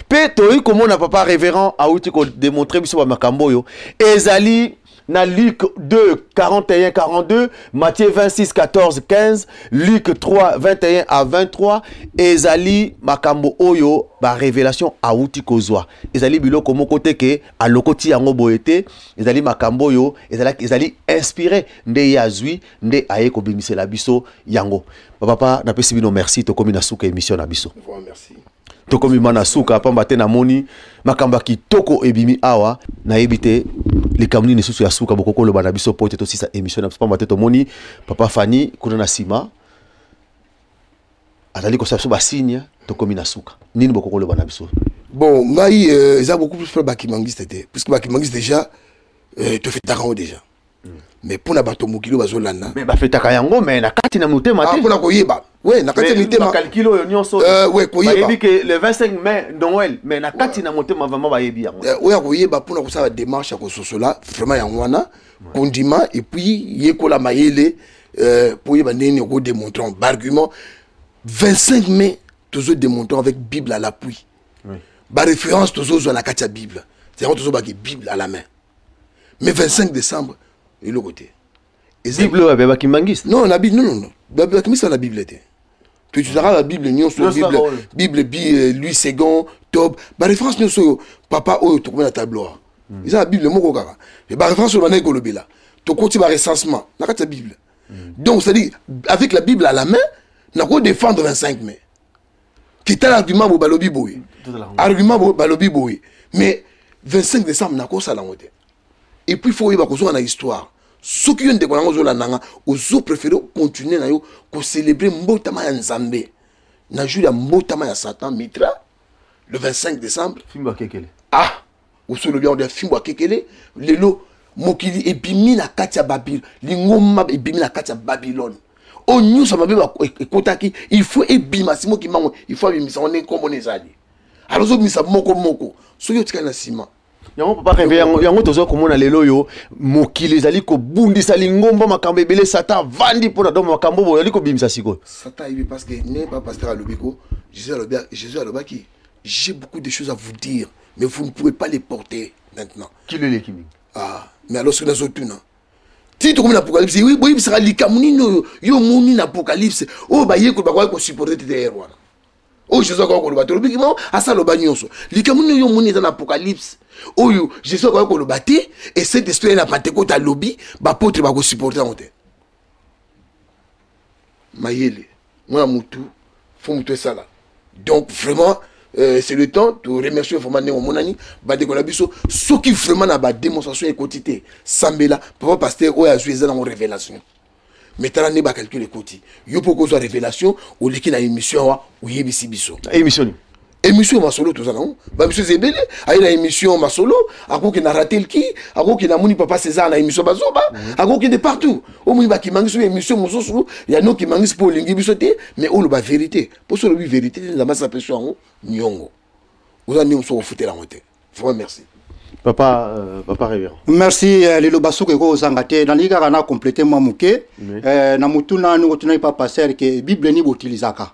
mpe toyei komona papa révérend awuti kodémontrer biso bamakambo oyo ezali na Luc 2 41 42, Matthieu 26 14 15, Luc 3 21 à 23. Ezali makambo oyo barévélation awuti kozwa. Ezali biloko moko te ke alokoti yango boye te. Ezali makambo oyo ezali inspiré nde ye azwi nde aye kobimisela biso yango. Bapapa, napesi bino merci. Tokomi na suka émission na biso. Merci. Tokomi ma na suka, pamba te namoni makambo ya kitoko ebimi awa. Nayebi te likambo nini lisusu ya suka bokoki koloba na biso po ete tosisa émission na biso, pamba te tomoni papa Fani kuna na nsima azali kosala biso basigne. Tokomi na suka, nini bokoki koloba na biso? Bon, ngai eza beaucoup plus mpona bakimbangiste te, puisque bakimbangiste déjà tofetaka yango déjà, mais mpona bato mokili oyo bazolanda. Mais bafetaka yango, mais na kati na motema te. Mpona koyeba, we, na kati ya mitema. Bacalculs oyo nyonso, we, koyeba. Bayebi ke le 25 mai Noël, mais na kati na motema vraiment bayebi yango? Oyo ya koyeba mpona kosala démarche ya kososola vraiment yango wana, kondima et puis yekola mayele mpo oyeba ndenge nini okodémontrer baargument. 25 mai tozodémontrer avec Bible à l'appui, baréférence tozozwa na kati ya Bible, c'est yango tozobaki Bible à la main. Mais 25 décembre, eloko te. Bible oyo bakimangiste? Non, la Bible, non, non, non, bakimisa la Bible te. Tozalaka la Bible nyonso, Bible, Bible bi Louis Segond top, baréférence nyonso oyo papa oyo tokomi na tableau awa, eza na Bible moko kaka. Baréférence oyo bandaki kolobela, tokoti barecensement na kati ya Bible. Donc c'est à dire, avec la Bible à la main, nakodéfendre 25 mai. Kitala argument boye, balobi boye, argument boye, balobi boye, mais 25 décembre nakosala yango te. Et puis faut oyeba kozonga na histoire. Soki yo ndeko nango ozolanda nga, ozopréféré continuer na yo kocélébrer mbotama ya Nzambe na jour ya mbotama ya Satan Mitra le 25 décembre. Fimbo akekele. Ah, osolobi yango, fimbo akekele. Lelo mokili ebimi na kati ya Babylone, lingomba ebimi na kati ya Babylone oyo nyonso mabe ekotaki. Il faut ebima. Simo Kimbango, il faut abimisa ngo ndenge nkombo ezali. Alors ozobimisa moko moko, soki otikali na nsima. Yango papa reve, yango toza komona lelo oyo mokili ezali kobundisa lingomba, makambo ebele. Satan avandi mpona donc makambo boyo ezali kobimisa sikoyo. Satan ayebi, parce que ne pa pasteur alobi ko Jésus alobi, Jésus alobaki: «J'ai beaucoup de choses à vous dire, mais vous ne pouvez pas les porter maintenant.» Kilo eleki mingi. Ah, mais alors soki nazotuna ti tokomi na Apocalypse, oui, boyebisaka likambo nini oyo yo omoni na Apocalypse oyo bayekoli bakoki kosupporter te tere wana oyo Jésus akoki koloba? Tolobiki mo asa aloba nyonso. Likambo nini oyo omoni eza na Apocalypse oyo Jésus akoki koloba te et Saint Esprit na Pentecôte alobi, baapôtre bakosupporter yango te? Mayele mwana mutu, fo mutu esala. Donc vraiment, c'est le temps de remercier vraiment ndenge omonani bandeko na biso. Soki vraiment na badémonstration ekoti te, sambela papa pasteur oyo azwi, eza nango révélation. Mais tala nde bacalculs ekoti, yo mpo kozwa révélation, oleki na émission awa, oyebisi biso. Émission nini? Émission masolo toza nango, bamission eza ebele. Aye na émission masolo, akokende na Ratelki, akokende, amoni papa César na émission bazoba, akokende partout. Omoni bakimangisi oyo émission mosusu ya nokimangisi mpo olingi biso te, mais oloba vérité, mpo so olobi vérité te, Nzambe asala mpe yango niongo, oza ndenge mosusu okofutela yango te. Vraiment merci. Papa, papa révérend. Merci. Liloba soki ekozanga te, nalingi kaka na compléter mwa moke. Na motuna nini otunaki pa pasteur ke Bible nini boutilisaka.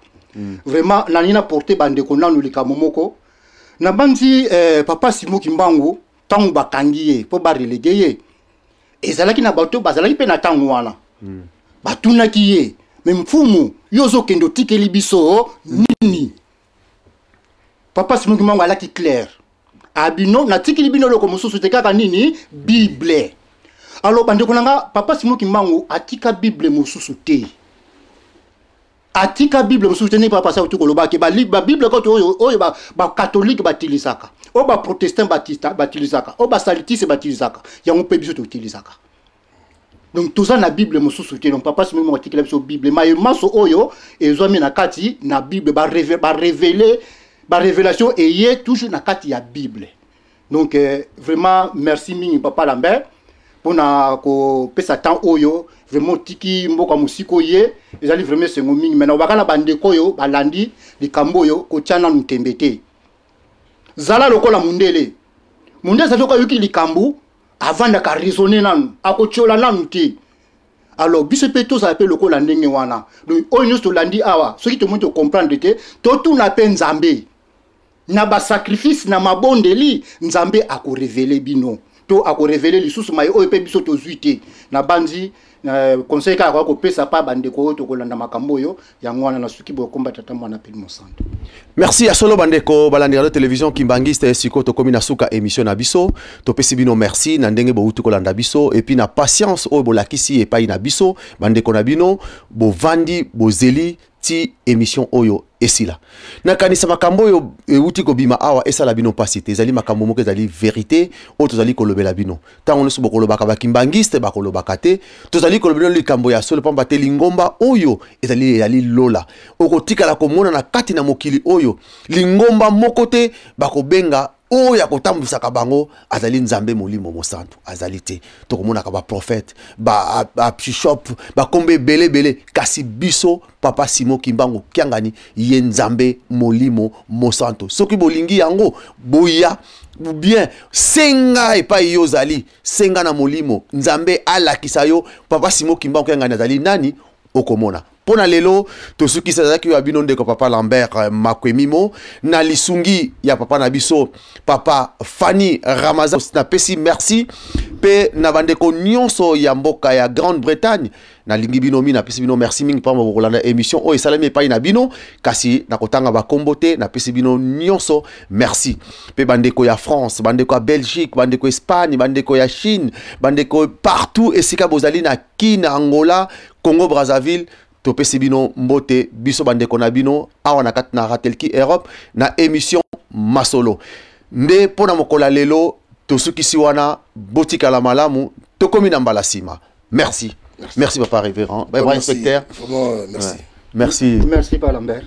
Vraiment nalingi na porte bandeko nanu likambo moko. Nabanzi papa Simon Kimbangu, ntango bakangi ye mpo bareléguer ye, ezalaki na bato bazalaki mpe na ntango wana, batunaki ye: "Me mfumu, yo ozokende, otikeli biso nini?" Papa Simon Kimbangu alaki clair abino: "Natikeli bino eloko mosusu te, kaka nini? Bible." Alors bandeko na nga, papa Simon Kimbangu atika Bible mosusu te, atika Bible mosusu te. Ndenge papa sa otu kolobaki, babible koto oyo bacatholique batilisaka, oyo baprotestant batilisaka, oyo basalutiste batilisaka, yango mpe biso totilisaka. Donc toza na Bible mosusu te. Donc papa Simon Kimbangu atikela biso Bible. Maye maso oyo ezwami na kati na Bible, barévélé, barévélation eye toujours na kati ya Bible. Donc vraiment merci mingi, papa Lambert, mpona kopesa temps oyo. Vraiment otiki mboka mosika, oye, ezali vraiment esengo mingi. Mai na baka na bandeko oyo balandi likambo oyo, kotia nanu tembe te, zala lokola mundele. Mundele azali soki ayoki likambo, avandaka, raisonne nanu, akotiola nanu te. Alors biso mpe tozala mpe lokola ndenge wana. Donc oyo nyonso tolandi awa, soki tomoni tocomprendre te, totuna mpe Nzambe na basacrifice, na mabondeli. Nzambe akorévéler bino to akorévéler lisusu maye oyo mpe biso tozwi te. Na bandi conseil kaka kopesa pa bandeko oyo tokolanda makambo oyo, yango wana nasuki boye. Komba Tata, Mwana mpe Mosanto. Merci ya solo. Bandeko balandi radio télévision Kimbangiste, sikoyo tokomi na suka émission na biso. Topesi bino merci na ndenge bouti kolanda biso, et puis na patience oyo bolakisi epai na biso bandeko na bino. Bovandi, bozeli ti émission oyo esila. Nakanisa makambo oyo euti kobima awa esala bino mpasi te. Ezali makambo moko ezali vérité oyo tozali kolobela bino. Ntango nyonso bokolobaka bakimbangiste, bakolobaka te. Tozali kolobela bino likambo ya solo, pamba te lingomba oyo ezali lola. Okotikala komona na kati na mokili oyo lingomba moko te bakobenga oyo akotambwisaka bango azali Nzambe Molimo Mosantu, azali te. Tokomonaka baprophète, babishop, bakombo ebele ebele, kasi biso papa Simon Kimbangu Kiangani ye Nzambe Molimo Mosantu. Soki bolingi yango, boya bien, senga epai yo ozali, senga na molimo Nzambe alakisa yo papa Simon Kimbangu Kiangani azali nani, okomona. Mpo na lelo tosukisa. Ezalaki oyo ya bino ndeko papa Lambert Makwemimo, na lisungi ya papa na biso papa Fani Ramazan. Napesi merci mpe na bandeko nyonso ya mboka ya Grande-Bretagne. Nalingi bino mingi, napesi bino merci mingi mpamba bokolanda émission oyo esalemi epai na bino, kasi nakotanga bakombo te. Napesi bino nyonso merci. Mpe bandeko ya France, bandeko ya Belgique, bandeko Espagne, bandeko ya Chine, bandeko partout esika bozali, na Kine, Angola, Congo Brazzaville, topesi bino mbote. Biso bandeko na bino awa na kati na Ratelki Europe, na émission masolo nde mpo na mokolo ya lelo tosukisi wana. Botikala malamu, tokomi na mbala nsima. Merci, merci, merci papa révérend, ouais, merci. Inspecteur. Vraiment, merci. Ouais. Merci. Merci, pa Lambert.